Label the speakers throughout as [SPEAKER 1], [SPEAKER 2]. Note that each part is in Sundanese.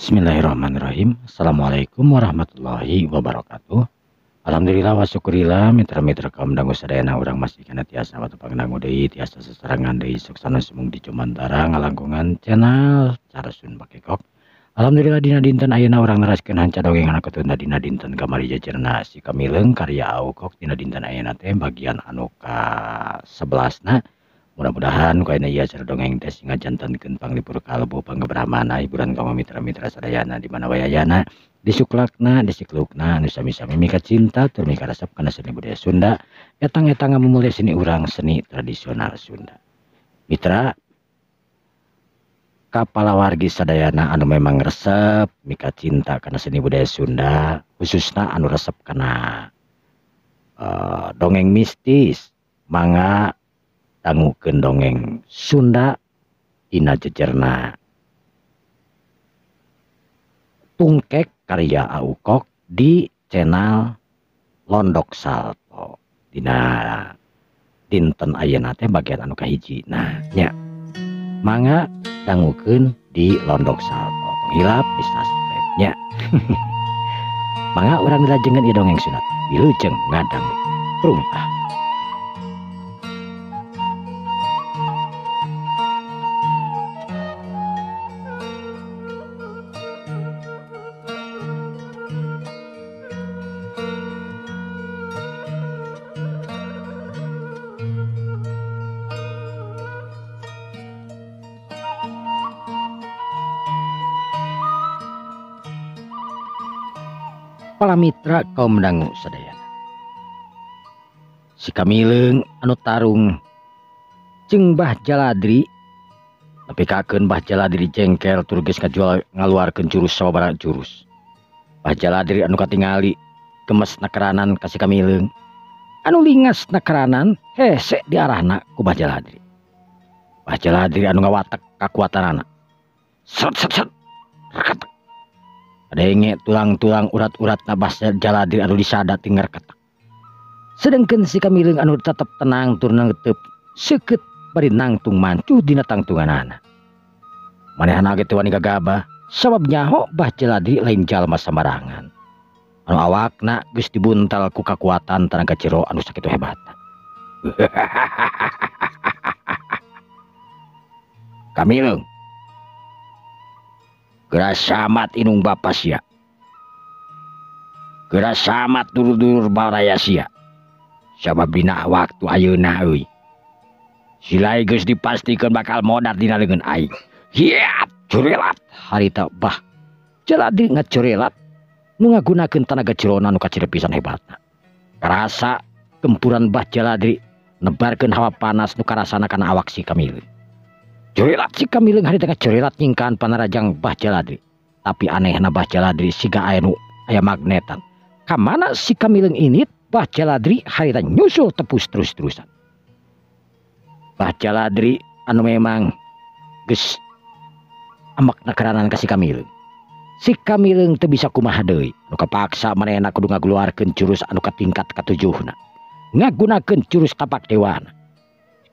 [SPEAKER 1] Bismillahirrahmanirrahim. Assalamualaikum warahmatullahi wabarakatuh. Alhamdulillah wa syukurillah mitra-mitra kaum dangu sadayana urang masih kana tiasa watepang dangu deui tiasa sasarengan deui suksana sumung di Cumantara ngalangkungan channel Carasun Bakekok. Alhamdulillah dina dinten ayeuna urang neraskeun hanca dongeng anu katunda dina dinten kamari jajarna si Kamileung karya Aukok dina dinten ayeuna teh bagian anu ka-11 na. Mudah-mudahan ku ayeuna ieu acara dongeng teh sing ngajantenkeun panglipur kalbu panggebrahmana hiburan kanggo mitra-mitra sadayana di mana wae ayana disuklakna disiklukna anu sami-sami mika cinta tur mika resep kana seni budaya Sunda etang-etang ngamumule seni urang seni tradisional Sunda. Mitra kapalawargi sadayana anu memang resep mika cinta kana seni budaya Sunda khususna anu resep kana dongeng mistis mangga dangukeun dongeng Sunda dina jejerna Tungkek karya Aukok di channel Londok Salto dina dinten ayeuna teh bagian anu kahiji. Nah nya mangga dangukeun di Londok Salto, tong hilap di subscribe nya. Mangga urang dilajengan ieu dongeng Sunda wilujeng ngadang prung ah. Para mitra kaum dangu sadayana, si Kamileung anu tarung jeung Mbah Jaladri nepikakeun Mbah Jaladri jengkel tur geus ngajual ngaluarkeun jurus sababaraha jurus. Mbah Jaladri anu katingali gemes nakeranan ka si Kamileung anu lingas nakeranan hese diarahna ku Mbah Jaladri. Mbah Jaladri anu ngawatek kakuatanana set set set reketek. Adenge tulang-tulang urat-urat Mbah Jaladri anu disada tinggal ketek. Sedengkeun si Kamileung anu tetep tenang tur netep seukeut bari nangtung mancuh dina tangtunganana. Manehna ge teu wani gagabah sabab nyaho Mbah Jaladri lain jalma sambarangan. Anu awakna geus dibuntal ku kakuatan tanaga jero anu sakitu hebatna. Kamileung, geura samat inung bapa sia. Geura samat dulur-dulur baraya sia. Sabab dina waktu ayeuna euy. Silai geus dipastikeun bakal modar dina leungeun aing. Hiat curelat harita Bah Jaladri ngacurelat nu ngagunakeun tanaga jerona nu kacida pisan hebatna. Karasa gempuran Bah Jaladri nebarkeun hawa panas nu karasana kana awak si Kamileung. Curelat si Kamileung harita ngacurelat nyingkahan panarajang Bah Jaladri. Tapi anehna Bah Jaladri siga aya nu aya magnetan. Kamana si Kamileung ini Bah Jaladri harita nyusul tepus terus-terusan. Bah Jaladri anu memang geus amak nakeranan ka si Kamileung. Si Kamileung teu bisa kumaha deui. Nu kapaksa manehna kudu ngageluarkeun jurus anu katingkat katujuhna. Ngagunakeun jurus tapak dewana.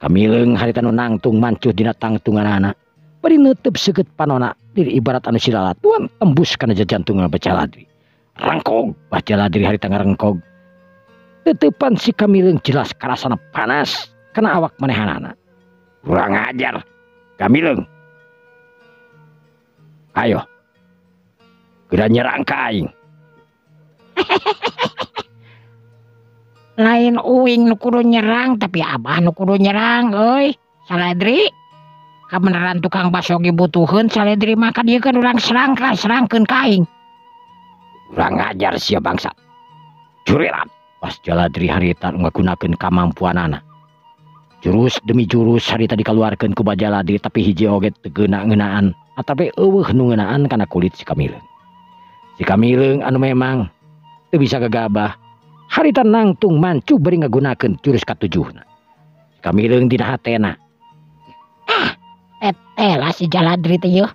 [SPEAKER 1] Kamileung harita nu nangtung mancuh dina tangtunganana bari neuteub seukeut panona diri ibarat anu silalatuan tembus kana jajantungan Bah Jaladri. Rengkog Bah Jaladri harita ngarengkog. Teteupan si Kamileung jelas karasana panas kana awak manehanana. Kurang ajar Kamileung. Ayo geura nyerang ka aing.
[SPEAKER 2] Lain uing nu kudu nyerang tapi abah nu kudu nyerang euy. Saladri kabeneran tukang baso ge butuheun Saladri mah ka dieu kan urang serangkan serangkeun ka aing.
[SPEAKER 1] Kurang ajar sia bangsat. Curelat Bah Jaladri harita ngagunakeun kamampuanana. Jurus demi jurus harita dikaluarkeun ku Bah Jaladri tapi hiji oge teu geuna ngeunaan atapi eueuh nu ngeunaan kana kulit si Kamileung. Si Kamileung anu memang teu bisa gagabah harita nangtung mancuh bari ngagunakeun jurus katujuhna. Kamileung dina hatena.
[SPEAKER 2] Ah, teteh lah si Jaladri teh yeuh.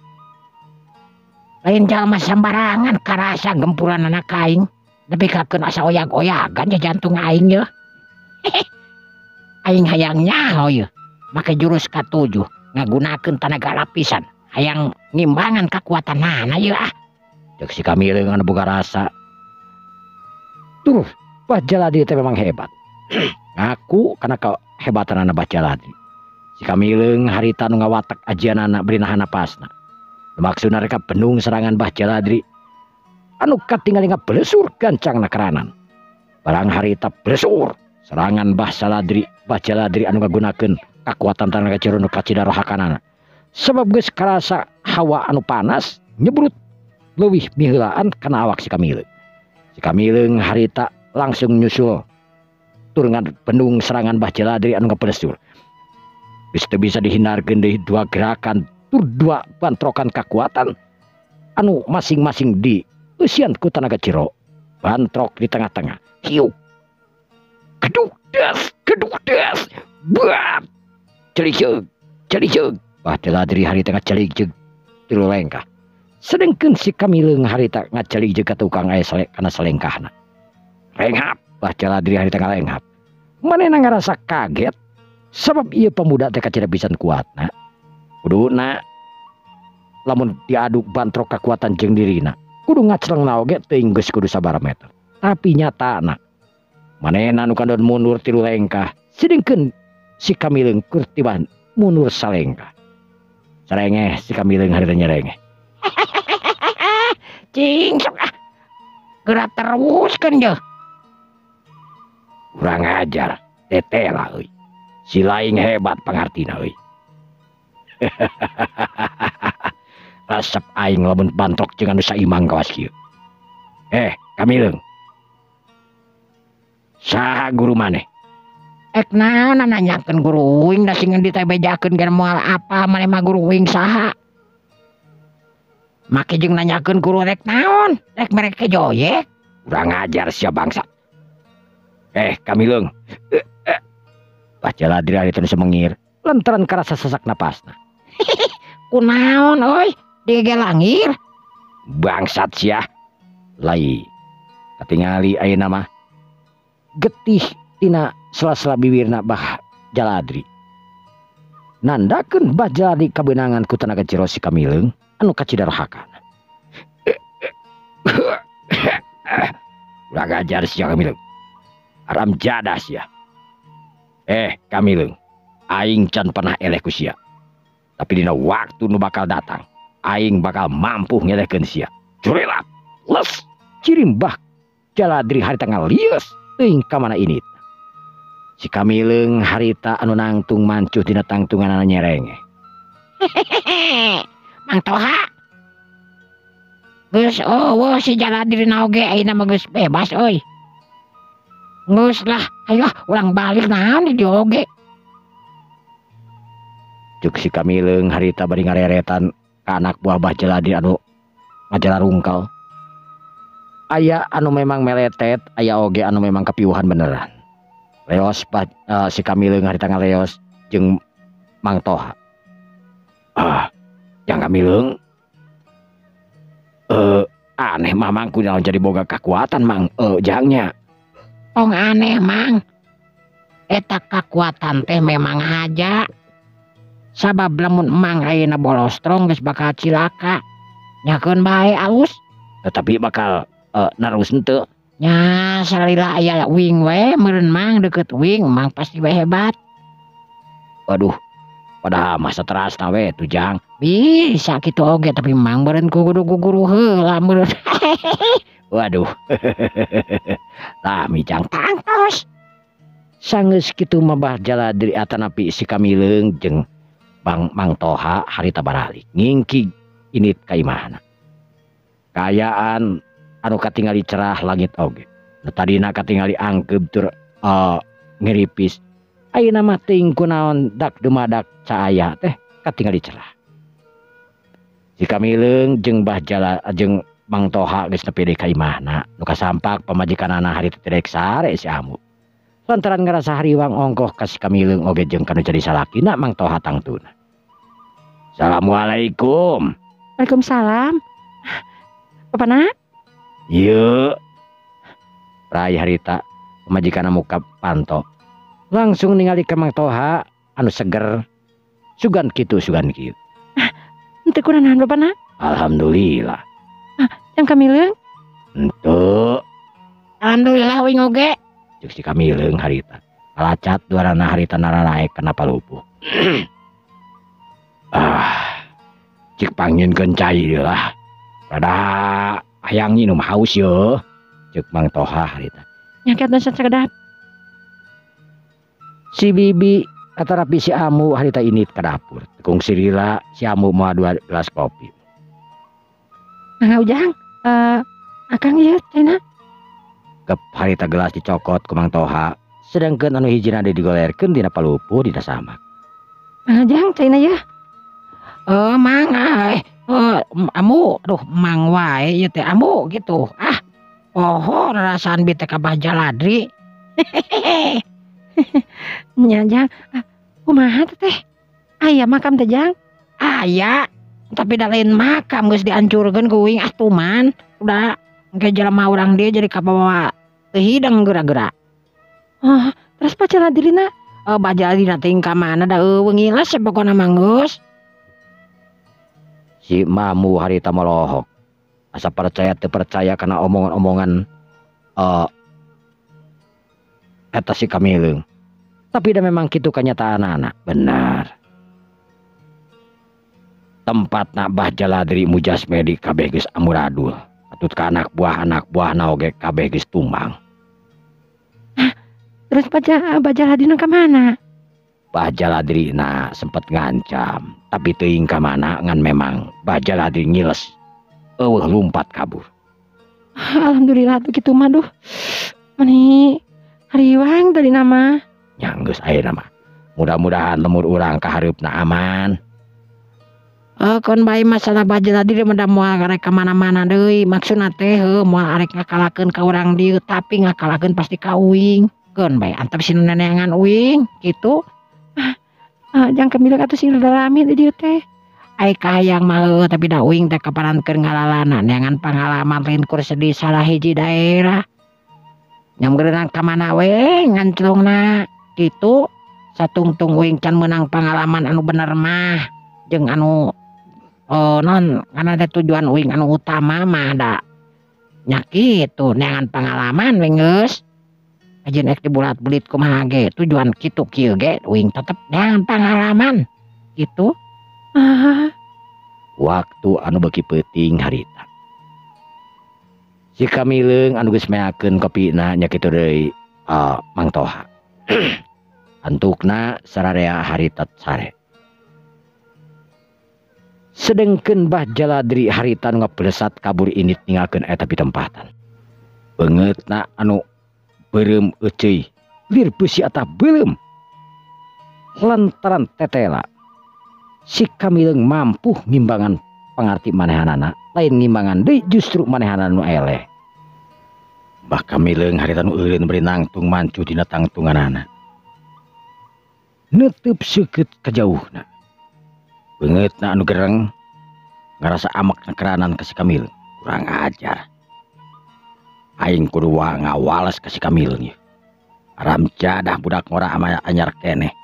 [SPEAKER 2] Lain jalma sambarangan karasa gempuran anak aing. Nepikakeun asa oyag-oyagan jantung aing yeuh. Aing hayang nyaho yeuh. Make jurus katujuh ngagunakeun tanaga lapisan. Hayang ngimbangan kakuatanana yeuh ah.
[SPEAKER 1] Cek si Kamileung anu boga rasa. Tuh, Bah Jaladri teh memang hebat. Ngaku kana kehebatanana Bah Jaladri. Si Kamileung harita nu ngawatek ajianana beri nahan napasna. Maksudna rek bendung serangan Bah Jaladri anu katingali ngablesur gancangna keranan. Barang harita blesur serangan Bah Jaladri, Bah Jaladri anu ngagunakeun kakuatan tanaga jero nu kacida rohakanana. Sebab geus karasa hawa anu panas nyebrut leuwih miheulaan kana awak si Kamileung. Si Kamileung harita langsung nyusul turungan bendung serangan Bah Jaladri anu ngablesur. Geus teu bisa dihindarkeun deui dua gerakan tur dua bantrokan kekuatan anu masing-masing di eusian ku tanaga jero. Bantrok di tengah-tengah. Hiu. Geduk das, geduk das. Buat. Celik-ceuk, celik-ceuk. Bah Jaladri harita ngacelik-ceuk tilu lengkah. Sedengkeun si Kamileung harita ngacelik-ceuk ka tukang aya kana selengkahna. Renghap, Bah Jaladri harita ngalenghap. Manehna ngarasa kaget sebab ieu pemuda teh kacida pisan kuatna. Kuduna lamun diaduk bantrok kekuatan jeung dirina, kudu ngacelengna oge teuing geus kudu sabaraha meter. Tapi nyatana manehna nu kandon mundur tilu lengkah, sedengkeun si Kamileung keur tiban mundur salengkah. Sarengeh si Kamileung harita nyerengeh.
[SPEAKER 2] Cing sok ah. Gerak teruskeun je.
[SPEAKER 1] Kurang ajar, tetela euy. Si laing hebat pangartina euy. Resep aing lamun bantrok jeung anu saimang kawas kieu. Kamileung. Saha guru maneh?
[SPEAKER 2] Ek naon nanyakeun guru uing da sing ditebejakeun ge moal apa maneh mah guru uing saha? Make jeung nanyakeun guru rek naon? Rek mere kejoyek.
[SPEAKER 1] Kurang ajar sia bangsa. Kamileung. Bah Jaladri harita nu semengir lantaran karasa sesak napasna.
[SPEAKER 2] Kunaon euy? Digelangir.
[SPEAKER 1] Bangsat sia. Lai. Katingali ayeuna mah getih tina sela-sela bibirna Bah Jaladri. Nandakeun Bah Jaladri kabeunangan ku tanaga jero si Kamileung anu kacida rohakana. Urang ajar sia Kamileung. Aram jadah sia. Kamileung, aing can pernah eleh ku sia. Tapi dina waktu nu bakal datang, aing bakal mampu ngelehkeun sia. Curelat, les, cirim Bah Jaladri harita ngalieus teuing ka mana ini. Si Kamileung harita anu nangtung mancuh dina tangtunganana nyerengeh.
[SPEAKER 2] Mang Toha. Geus eueuh si Jaladri na oge ayeuna mah geus bebas euy. Geus lah, ayo urang balik naon di dieu oge.
[SPEAKER 1] Cuk si Kamileung harita bari ngareretan ka anak buah Bah Jaladri anu ngajararungkal. Aya anu memang meletet, aya oge anu memang kepiuhan beneran. Leos bah, si Kamileung harita ngaleos jeung Mang Toha. Ah, yang Kamileung aneh mah Mang kunaon jadi boga kekuatan Mang jangnya.
[SPEAKER 2] Tong aneh Mang. Eta kekuatan teh memang aja. Sabab lamun Mang ayeuna bolostrong geus bakal cilaka. Nyakeun bae alus.
[SPEAKER 1] Tetapi bakal narus henteu.
[SPEAKER 2] Nya salila aya wing we meureun Mang deukeut wing Mang pasti we hebat.
[SPEAKER 1] Waduh. Padahal masa terasna we tuh jang.
[SPEAKER 2] Bisa kitu oge tapi Mang meureun kudu guru heula meureun.
[SPEAKER 1] Waduh. Lami jang
[SPEAKER 2] tangtos.
[SPEAKER 1] Sanggeus kitu mah Bah Jaladri atanapi si Kamileung jeung Bang Mang Toha harita baralik ngingkig init ka imahna. Kaayaan anu katingali cerah langit oge. Nu tadina katingali angkeub tur ngiripis. Ayeuna mah teuing kunaon dak dumadak caaya teh katingali cerah. Si Kamileung jeung Bah Jala jeung Mang Toha geus nepi deui ka imahna. Nu kasampak pamajikanana harita teh rek sare si Ambu. Lantaran ngarasa hariwang ongkoh ka si Kamileung oge jeung kanu jadi salakina Mang Toha tangtuna. Assalamualaikum.
[SPEAKER 2] Waalaikumsalam. Bapana?
[SPEAKER 1] Ieu. Rai harita pamajikanna muka panto. Langsung ningali ka Mang Toha anu seger. Sugan kitu sugan kieu.
[SPEAKER 2] Henteu kunaon Bapana?
[SPEAKER 1] Alhamdulillah.
[SPEAKER 3] Jang Kamileung?
[SPEAKER 1] Henteu.
[SPEAKER 2] Alhamdulillah uing oge.
[SPEAKER 1] Cek si Kamileung harita. Kalacat duarana harita naranaek kana palupuh. Ah. Cik panginkeun cai ieu lah. Rada hayang nginum haus ye. Cek Mang Toha harita.
[SPEAKER 3] Nya kieu sakedap.
[SPEAKER 1] Si Bibi atarapi si Amu harita init ke dapur. Tekung sirila si Amu mau 2 gelas kopi.
[SPEAKER 3] Mangga Ujang, akang ieu cenah.
[SPEAKER 1] Kep harita gelas dicokot ku Mang Toha, sedangkan anu hijina digolerkeun dina palupuh dina samak.
[SPEAKER 3] Mangga Jang cenah ya.
[SPEAKER 2] Mang, Amu, aduh mang wae ieu teh Amu gitu. Ah, poho rarasaan bi teh ka Bah Jaladri.
[SPEAKER 3] Nya Jang, kumaha teh? Aya makam teh Jang?
[SPEAKER 2] Aya, tapi da lain makam geus dihancurkeun ku uing atuman. Udah engke jelema urang dieu jadi kabawa teu hideng geura-geura.
[SPEAKER 3] Oh, terus Bah Jaladrina?
[SPEAKER 2] Bah Jaladrina teh ka mana da eueuh ngiles pokona mah geus.
[SPEAKER 1] Si Mamu harita molohok. Asa percaya teu percaya kana omongan-omongan eta si Kamileung. Tapi dah memang kitu kenyataanana. Benar. Tempatna Bah Jaladri mujasmedi kabeh geus amuradul. Atut ka anak buah-anak buahna oge kabeh geus tumbang.
[SPEAKER 3] Hah, terus Bah Jaladrina ka mana?
[SPEAKER 1] Bah Jaladrina sempet ngancam, tapi teuing ka mana ngan memang Bah Jaladri ngiles. Eueuh lumpat kabur.
[SPEAKER 3] Alhamdulillah tuh kitu mah duh. Meni hariwang tadi nama.
[SPEAKER 1] Nya geus ayeuna mah. Mudah-mudahan lemur urang ka hareupna aman.
[SPEAKER 2] Keun bae masalah Bah Jaladri mah da moal arek ka mana-mana deui. Maksudna teh heuh moal arek ngakalakeun ka urang dieu, tapi ngakalakeun pasti ka uing. Keun bae antep si nu neneangan uing kitu.
[SPEAKER 3] Ah, Jang Kamileung atuh sing rada rame di dieu teh.
[SPEAKER 2] Ai kahayang mah heueuh tapi da uing teh kapanan keur ngalalana neangan pangalaman lain kur sedih salah hiji daerah. Nyamgeureunan ka mana we nganclongna kitu. Satungtung uing can meunang pangalaman anu bener mah jeung anu non karena ada tujuan uing anu utama mah da nya kitu neangan pangalaman we geus. Ajeun ek dibulat-bulit kumaha ge tujuan kitu kieu ge uing tetep neangan pangalaman kitu.
[SPEAKER 3] Ah.
[SPEAKER 1] Waktu anu beuki peuting harita. Si Kamileung anu geus meakeun kopina nya kitu deui Mang Toha. Antukna sararea harita sare. Sedengkeun Bah Jaladri harita nu ngablesat kabur init ninggalkeun eta pitempatan. Beungeutna anu beureum euceuy, lir beusi atah beuleum. Lantaran tetela si Kamileung mampu ngimbangan pangarti manehanana, lain ngimbangan deui justru manehanana nu eleh. Bah Kamileung harita nu eureun bari nangtung mancu dina tangtunganana. Neuteub seukeut kajauhna. Beungeutna anu gereng ngarasa amek nekeranan ka si Kamileung. Kurang ajar. Aing kudu ngawales ka si Kamileung ieu. Aram jadah budak ngora ama anyar keneh.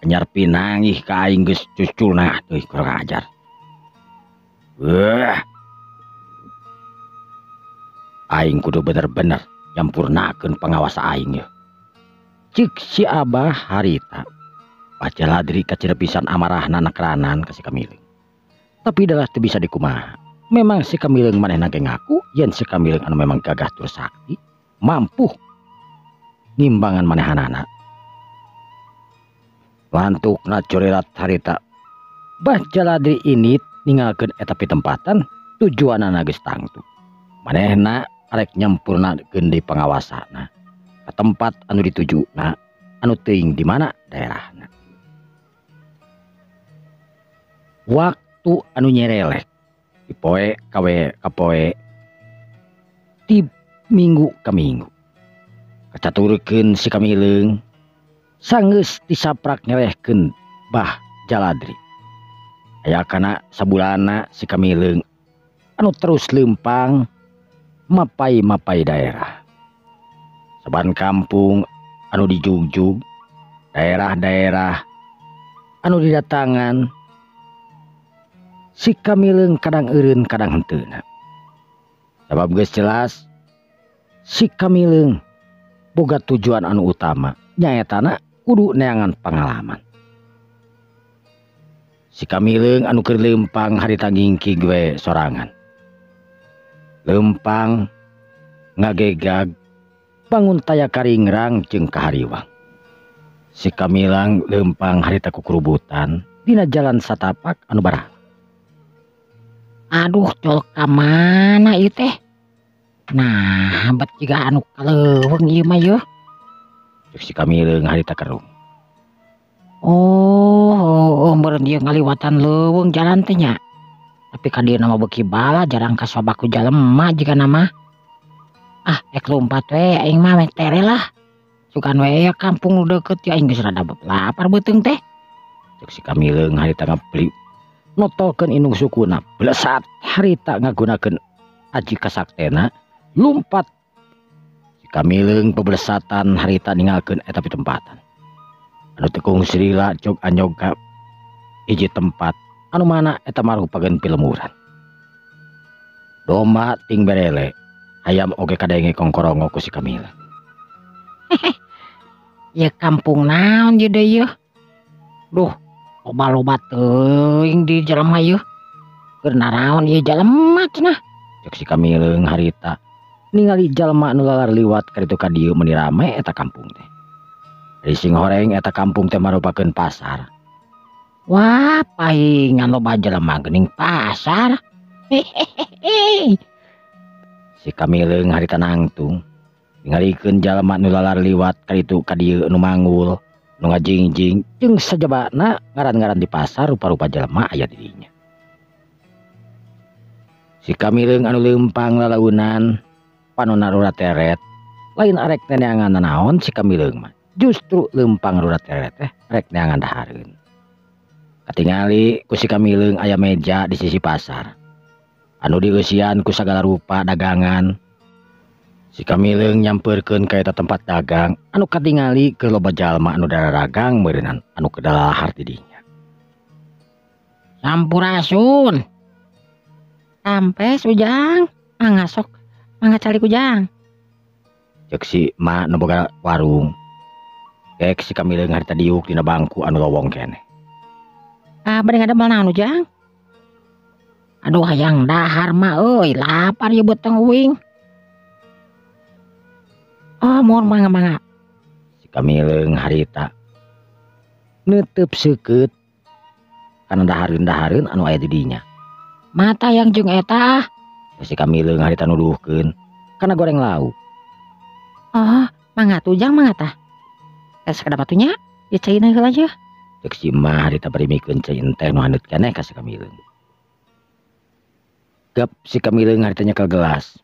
[SPEAKER 1] Anyar pinangih ka aing geus cuculna teuy kurang ajar. Wah. Aing kudu bener-bener nyampurnakeun pangawasa aing ieu. Cik si Abah harita. Bah Jaladri kacida pisan amarahna nekeranan ka si Kamileung. Tapi dalah teu bisa dikumaha. Memang si Kamileung manehna ge ngaku yen si Kamileung anu memang gagah tur sakti, mampu ngimbangan manehanana. Lantukna corelat harita. Bah Jaladri ini ninggalkeun eta pitempatan tujuanana geus tangtu. Manehna arek nyampurnakeun deui pangawasana ka tempat anu ditujuna anu teuing di mana daerahna. Waktu anu nyerelek dipoe kawe kapoe ti minggu ka minggu kacaturkeun si Kamileung sanggeus disaprak ngelehkeun Bah Jaladri. Aya kana sabulanna si Kamileung anu terus leumpang mapai-mapai daerah. Saban kampung anu dijugjug, daerah-daerah anu didatangan, si Kamileung kadang eureun kadang henteuna. Sabab geus jelas si Kamileung boga tujuan anu utama nyaetana kudu neangan pangalaman. Si Kamileung anu keur leumpang harita ngingkig we sorangan. Leumpang ngagegag bangun taya karingrang jeung kahariwang. Si Kamileung leumpang harita kukurubutan dina jalan satapak anu barah.
[SPEAKER 2] Aduh, col ka mana ieu teh? Nah, bet jiga anu kaleuweung ieu mah yeuh.
[SPEAKER 1] Cek si Kamileung harita kerung.
[SPEAKER 2] Oh, meureun ieu ngaliwatan leuweung jalan teh nya. Tapi ka dieu mah beuki bala jarang kasobak ku jalema jigana mah. Ah, ek lompat we aing mah we tere lah. Sugan we ya kampung nu deukeut ya aing geus rada lapar beuteung teh.
[SPEAKER 1] Cek si Kamileung harita ngabeli notolkeun indung sukuna blesat harita ngagunakeun aji kasaktena lumpat. Si Kamileung peblesatan harita ninggalkeun eta pitempatan. Anu tekung srila jog anyog ka hiji tempat anu mana eta marupakeun pilemuran. Domba ting berele, hayam oge kadenge kongkorongo ku si Kamileung.
[SPEAKER 2] Ya kampung naon ieu deui yeuh. Duh, loba-loba teuing di jelema yeuh. Keur naraon ieu jelema cenah.
[SPEAKER 1] Cek si Kamileung harita ningali jalma anu lalar liwat ka ditu ka dieu meuni rame eta kampung teh. Ari sing horeng eta kampung teh marupakeun pasar.
[SPEAKER 2] Wah, pahingan loba jelema geuning pasar. Hehehe.
[SPEAKER 1] Si Kamileung harita nangtung ningalikeun jalma nu lalar liwat ka ditu ka dieu nu manggul, nu ngajingjing jeung sajabana ngaran-ngaran di pasar rupa-rupa jelema aya di dinya. Si Kamileung anu leumpang lalaunan panona rura teret lain arek neangan nanaon si Kamileung mah justru leumpang rura teret teh rek neangan dahareun. Katingali ku si Kamileung aya meja di sisi pasar anu dieusian ku sagala rupa dagangan. Si Kamileung nyamperkeun ka eta tempat dagang anu katingali keur loba jalma anu dararagang meureunan anu kedalahar di dinya.
[SPEAKER 2] Sampurasun.
[SPEAKER 3] Rampes Ujang, mangga sok, mangga calik Ujang.
[SPEAKER 1] Cek si ma nu boga warung. Kek si Kamileung harita diuk dina bangku anu lowong keneh.
[SPEAKER 3] Ah, bade ngadamel naon Ujang?
[SPEAKER 2] Aduh hayang dahar mah euy, lapar ieu beuteung uing.
[SPEAKER 3] Oh, mohon mangga-mangga.
[SPEAKER 1] Si Kamileung harita neuteup seukeut kana dahareun-dahareun anu aya di dinya.
[SPEAKER 2] Mata yang jeung eta.
[SPEAKER 1] Si Kamileung harita nuduhkeun kana goreng lauk.
[SPEAKER 3] Oh, mangga tuh Ujang, mangga tah. Sakedap atuh nya, ieu caina heula yeuh.
[SPEAKER 1] Cek si mah harita bari mikeun cai enteh nu haneut keneh ka si Kamileung. Gap si Kamileung harita nyekel gelas.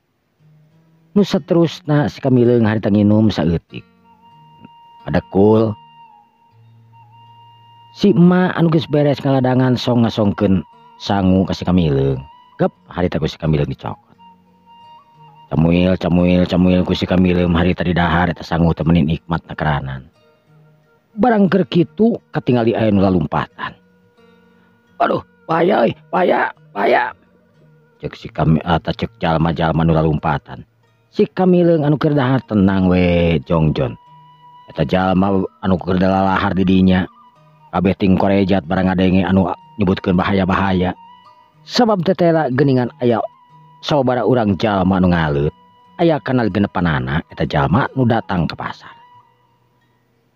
[SPEAKER 1] Nu saterusna si Kamileung harita nginum saeutik. Adekul si emak anu geus beres ngaladangan song ngasongkeun sangu ka si Kamileung. Gap harita ku si Kamileung dicokot. Camuil camuil camuil ku si Kamileung harita didahar eta sangu teh meuni nikmat nakeranan. Barang keur kitu katingali aya nu lalumpatan. Aduh, bahaya euy, bahaya, bahaya. Cek si kami eta cek jalma-jalma nu lalumpatan. Si Kamileung anu keur dahar tenang we jongjon. Eta jalma anu keur lalahar di dinya. Kabeh ting korejat barang ngadenge anu nyebutkeun bahaya-bahaya. Sabab tetela geuningan aya sababaraha urang jalma anu ngaleut aya kana genepanana eta jalma nu datang ke pasar.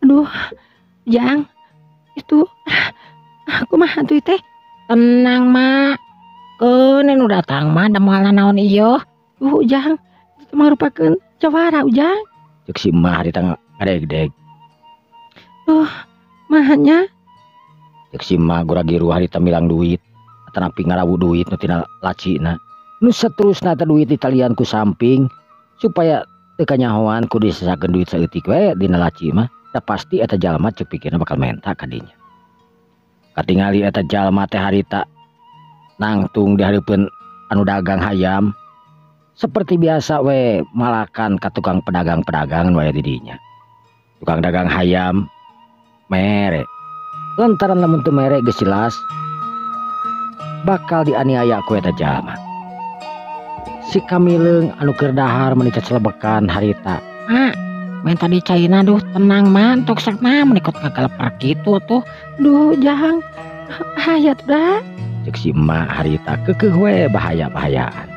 [SPEAKER 3] Aduh, Jang, itu aku mah hantu teh.
[SPEAKER 2] Tenang, Mak. Keun nu datang mah da moal naon ieu.
[SPEAKER 3] Ujang, itu mangrupakeun jawara Ujang.
[SPEAKER 1] Cek si emak harita ngadegdeg.
[SPEAKER 3] Duh, mahanya.
[SPEAKER 1] Cek si emak gura-giru harita milang duit. Atanapi ngarawu duit nu tina lacina. Nu saterusna eta duit ditalian ku samping supaya teu kanyahoan ku disesakeun duit saeutik we dina laci mah. Da pasti eta jalma cek pikirna bakal menta ka dinya. Katingali eta jalma teh harita nangtung di hareupeun anu dagang hayam. Seperti biasa we malakan ka tukang pedagang-pedagang nu aya di dinya. Tukang dagang hayam mere. Lantaran lamun teu mere geus jelas bakal dianiaya ku eta jalma. Si Kamileung anu keur dahar meuni cecelebekan harita.
[SPEAKER 2] Mak, main tadi caina duh tenang mah tok sakna meuni kot ngagaleper kitu tuh.
[SPEAKER 3] Duh jang. Bahaya tuh dah.
[SPEAKER 1] Cek si emak harita keukeuh we bahaya-bahayaan.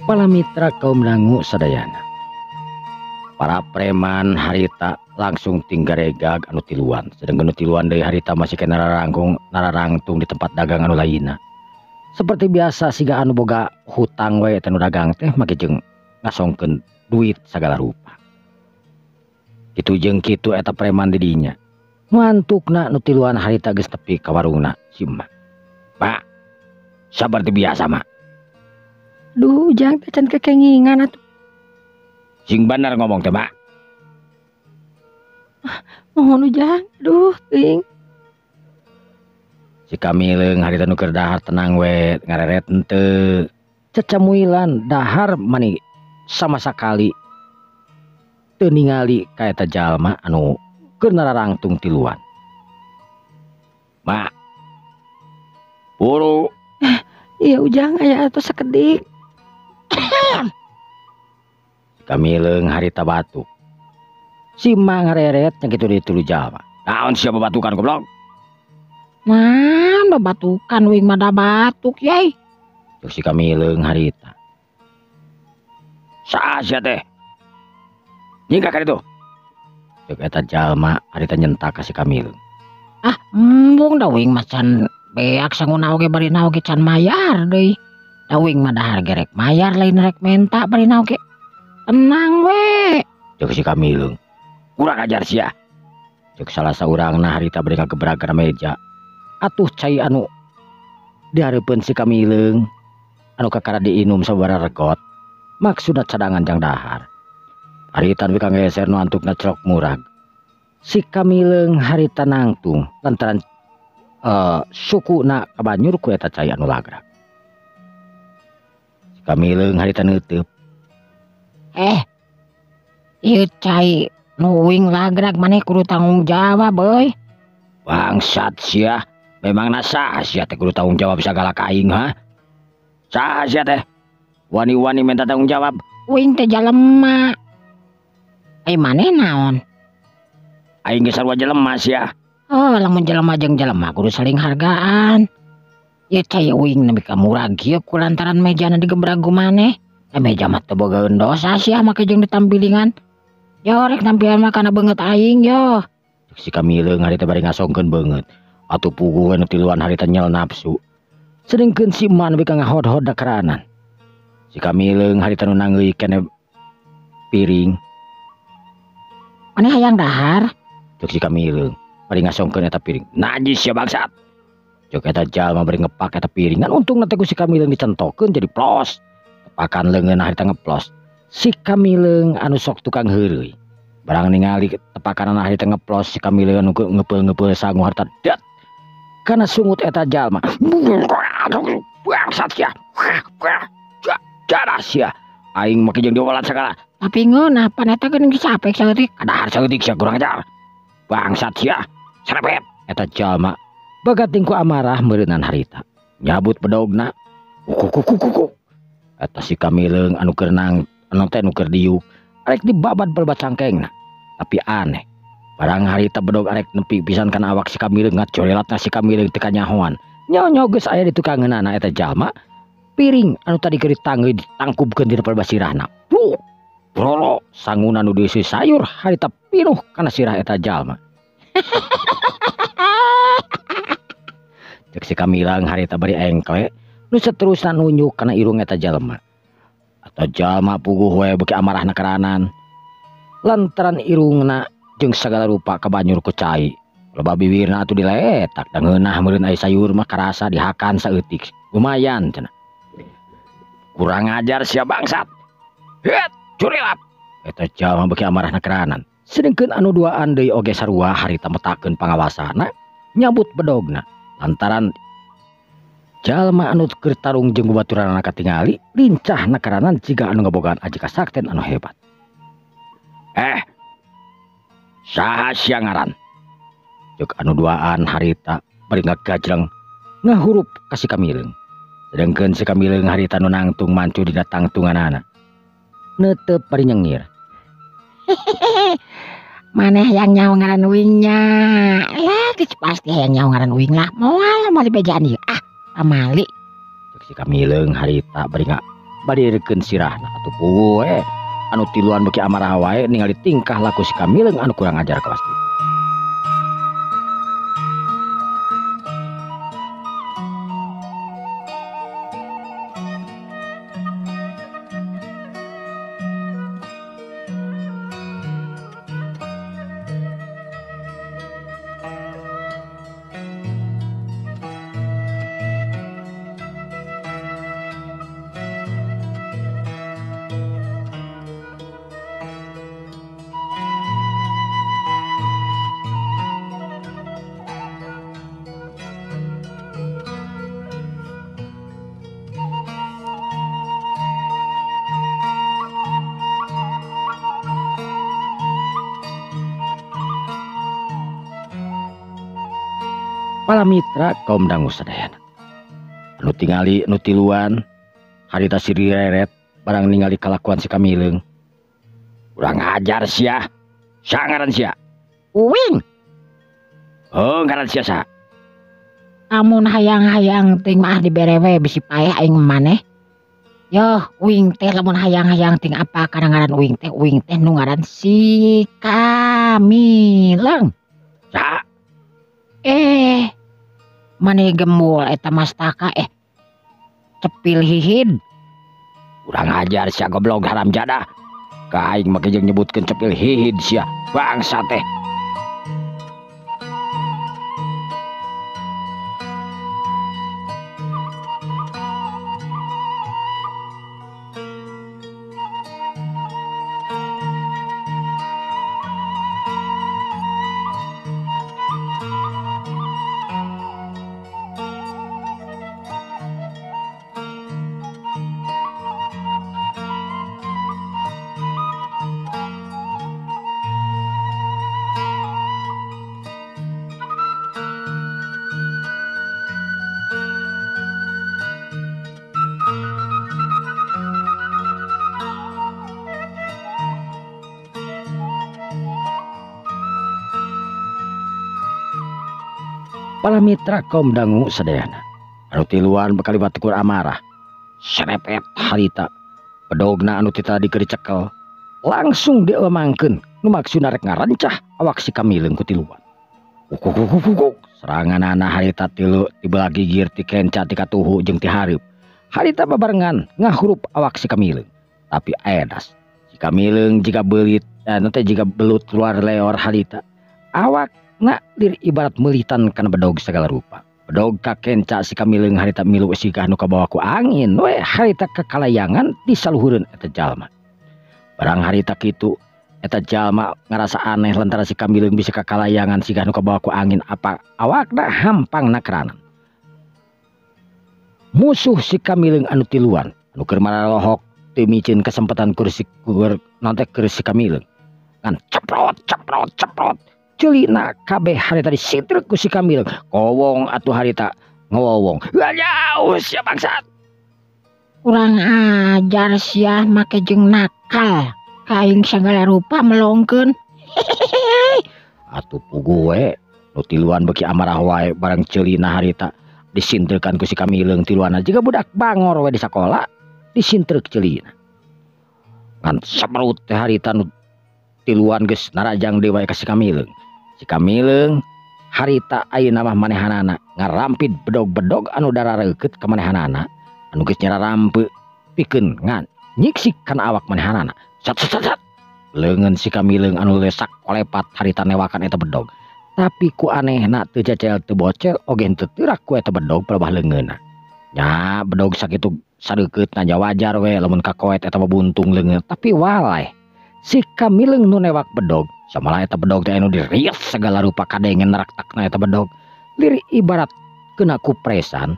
[SPEAKER 1] Para mitra kaum dangu sadayana. Para preman harita langsung tinggaregag anu tiluan. Sedangkan anu tiluan deui harita masih kena nararangtung di tempat dagang anu lainna. Seperti biasa siga anu boga hutang we teh nu dagang teh make jeung ngasongkeun duit sagala rupa. Kitu jeung kitu eta preman di dinya. Ngantukna nu tiluan harita geus tepi ka warungna si emak. Pak, saperti biasa mak.
[SPEAKER 3] Duh, jang teh can kekengingan atuh.
[SPEAKER 1] Sing bener ngomong teh, Mak.
[SPEAKER 3] Mohon ujang, duh teuing.
[SPEAKER 1] Si Kamileung harita nu keur dahar tenang we, ngareret henteu. Cecamuilan dahar mani sama sakali teu ningali ka eta jalma anu keur nararangtung tiluan. Mak. Buru.
[SPEAKER 3] Iya ujang aya atuh sakedik.
[SPEAKER 1] Kamileung harita batuk. Si emak ngareret nya kitu deui tilu jalma. Naon sia babatukan goblok?
[SPEAKER 2] Nah, babatukan wing mah da batuk yai.
[SPEAKER 1] Cek si Kamileung harita. Saha sia teh? Nyingkah ka ditu. Cek eta jalma harita nyentak ka si Kamileung.
[SPEAKER 2] Ah, embung da wing mah can beak sanguna oge bari na oge can mayar deui. Da wing mah dahar gerek mayar lain rek menta bari na oge. Tenang we.
[SPEAKER 1] Cek si Kamileung. Kurang ajar sia. Cek salah saurangna harita bari ngagebrag kana meja. Atuh cai anu dihareupeun si Kamileung anu kakara diinum sababaraha regot. Maksudna cadangan jang dahar. Harita nu kangeser nu antukna crok murag. Si Kamileung harita nangtung lantaran sukuna kabanyur ku eta cai anu lagrag. Si Kamileung harita neuteub.
[SPEAKER 2] Ieu cai nu wing lagrag maneh kudu tanggung jawab euy.
[SPEAKER 1] Bangsat sia, memangna saha sia teh kudu tanggung jawab sagala ka aing ha? Saha sia teh? Wani-wani minta tanggung jawab.
[SPEAKER 2] Wing teh jelema. Ai maneh naon?
[SPEAKER 1] Aing geus sarua jelema sia.
[SPEAKER 2] Oh, lamun jelema jeung jelema kudu saling hargaan. Ieu cai wing nepi ka murag kieu ku lantaran mejana digebrag ku maneh. Meja mah teu bogaeun dosa sia make jeung ditampilingan. Yo rek tampilan mah kana beungeut aing yo.
[SPEAKER 1] Si Kamileung harita bari ngasongkeun beungeut. Atuh puguh we nu tiluan harita nyel nafsu. Sedengkeun si emak nepi ka ngahod-hod dakaranan. Si Kamileung harita nu nangeui kene piring.
[SPEAKER 2] Maneh hayang dahar?
[SPEAKER 1] Cek si Kamileung bari ngasongkeun eta piring. Najis sia bangsat. Cek eta jalma bari ngepak eta piring. Ngan untungna teh ku si Kamileung dicentokeun jadi plos. Tepakan leungeun harita ngeplos. Si Kamileung anu sok tukang heureuy. Barang ningali tepakan harita ngeplos si Kamileung anu ngepeul-ngepeul sangu harita dat. Kana sungut eta jalma. Bangsat sia. Jadah sia. Aing make jeung diowalan sagala.
[SPEAKER 2] Tapi ngeunah pan eta geuning disapek saeutik.
[SPEAKER 1] Kadahar saeutik sia kurang ajar. Bangsat sia. Serepet eta jalma. Bagating ku amarah meureunan harita. Nyabut bedogna. Kukukukukuk. Eta si Kamileung anu keur nang anu teh nu keur diuk arek dibabad balbat cangkengna. Tapi aneh. Barang harita bedog arek nepi pisan kana awak si Kamileung ngacorelatna si Kamileung teu kanyahoan. Nyaho-nyaho geus aya di tukangeunana eta jalma. Piring anu tadi keur ditanggeui ditangkubkeun dina palebah sirahna. Pluk. Brolo sanguna nu dieusi sayur harita pinuh kana sirah eta jalma. Cek si Kamileung harita bari engkle nu saterusna nunjuk kana irung eta jalma. Eta jalma puguh we beuki amarahna karanan. Lantaran irungna jeung sagala rupa kabanyur ku cai. Loba biwirna atuh diletak da ngeunah meureun aya sayur mah karasa dihakan saeutik. Lumayan cenah. Kurang ajar sia bangsat. Het, curilap. Eta jalma beuki amarahna keranan. Sedengkeun anu duaan deui oge sarua harita metakeun pangawasana nyabut bedogna. Lantaran Jalma anu keur tarung jeung babaturanna katingali lincah nakaranan jiga anu ngabogaan aji kasakten anu hebat. Saha sia ngaran? Ceuk anu duaan harita bari ngagajreng ngahurup ka si Kamileung. Sedengkeun si Kamileung harita nu nangtung mancu dina tangtunganana. Neuteup bari nyengir.
[SPEAKER 2] Maneh yang nyaho ngaran uingnya. Lah geus pasti hayang nyaho ngaran uing lah. Moal moal dibejaan ieu. Ah, pamali.
[SPEAKER 1] Ceuk si Kamileung harita bari ngabadirkeun sirahna atuh puguh we. Anu tiluan beuki amarah wae ningali tingkah laku si Kamileung anu kurang ajar kawas kitu. Para mitra kaum dangu sadayana. Anu tingali nu tiluan harita si Rireret barang ningali kalakuan si Kamileung. Kurang ajar sia. Sangaran sia.
[SPEAKER 2] Uing.
[SPEAKER 1] Oh, ngaran sia saha?
[SPEAKER 2] Amun hayang-hayang ting mah dibere we bisi paeh aing maneh. Yoh, uing teh lamun hayang-hayang ting apa kana ngaran uing teh nu ngaran si Kamileung.
[SPEAKER 1] Saha?
[SPEAKER 2] Maneh gemul eta mastaka cepil hihid.
[SPEAKER 1] Kurang ajar sia goblok haram jadah. Ka aing make jeung nyebutkeun cepil hihid sia bangsa teh. Para mitra kaum dangu sadayana. Anu tiluan bakal batukur amarah. Serepet harita. Bedogna anu ti tadi keur dicekel langsung dielemangkeun nu maksudna rek ngarencah awak si Kamileung ku tiluan. Ukuk. Seranganana harita tilu ti belah gigir ti kenca ti katuhu jeung ti hareup. Harita babarengan ngahurup awak si Kamileung. Tapi edas si Kamileung jiga beulit teh jiga belut luar leor harita. Awak na lir ibarat melitan kana bedog segala rupa. Bedog kakenca si Kamileung harita milu sigah nu kabawa ku angin we harita kakalayangan di saluhureun eta jalma. Barang harita kitu eta jalma ngarasa aneh lantaran si Kamileung bisa kakalayangan sigah nu kabawa ku angin apa awakna hampang nakranan. Musuh si Kamileung anu tiluan anu keur maralohok teu miceun kesempatan kursi keur nanti keur si Kamileung. Ngan ceprot ceprot ceprot celina kabeh harita disitrek ku si Kamileung. Kowong atuh harita ngowong. Jauh sia bangsat.
[SPEAKER 2] Kurang ajar sia make jeung nakal. Kaing sagala rupa melongkeun.
[SPEAKER 1] Atuh puguh we nu tiluan beuki amarah wae barang celina harita disintrekan ku si Kamileung tiluanna jiga budak bangor we di sakola disintrek celina. Ngan semerut teh harita nu tiluan geus narajang deui wae ka si Kamileung. Si Kamileung harita ayeuna mah manehanana ngarampit bedog-bedog anu darareukeut ka manehanana anu geus nyararampe pikeun ngan nyiksik kana awak manehanana. Sat sat sat. Leungeun si Kamileung anu lesak kolepat harita newakan eta bedog. Tapi ku anehna teu cecel teu bocel oge henteu teurak ku eta bedog pelebah leungeunna. Nya bedog sakitu sadeukeutna nya wajar we lamun kakoet eta mah buntung leungeun tapi waleh. Si Kamileung nu newak bedog samalah eta bedog teh anu dirias segala rupa kadengen neraktakna eta bedog. Lir ibarat kena kupresan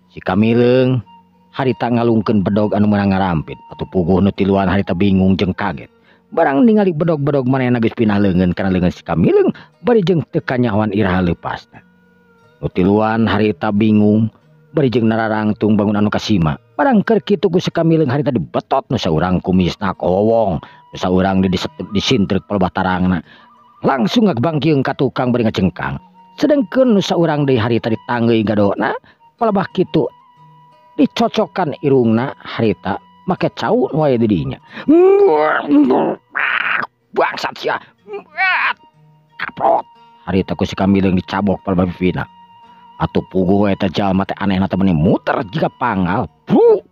[SPEAKER 1] Si Kamileung harita ngalungkeun bedog anu meunang ngarampit. Atuh puguh nu tiluan harita bingung jeung kaget. Barang ningali bedog-bedog manehna geus pinah leungeun kana leungeun si Kamileung bari jeung teu kanyahoan iraha leupasna. Nu tiluan harita bingung bari jeung nararangtung bangun anu kasima. Barang keur kitu ku si Kamileung harita dibetot nu saurang kumisna kowong, nu saurang disintrek palebah tarangna. Langsung ngagbangkieung ka tukang bari ngacengkang. Sedengkeun nu saurang deui harita ditanggeuy gadona palebah kitu dicocokan irungna harita make cau wae di dinya. Bangsat sia. Kaprot. Harita ku si Kamileung dicabok palebah pipina. Atuh puguh eta jalma teh anehna teh meuni muter jiga pangal. Bru.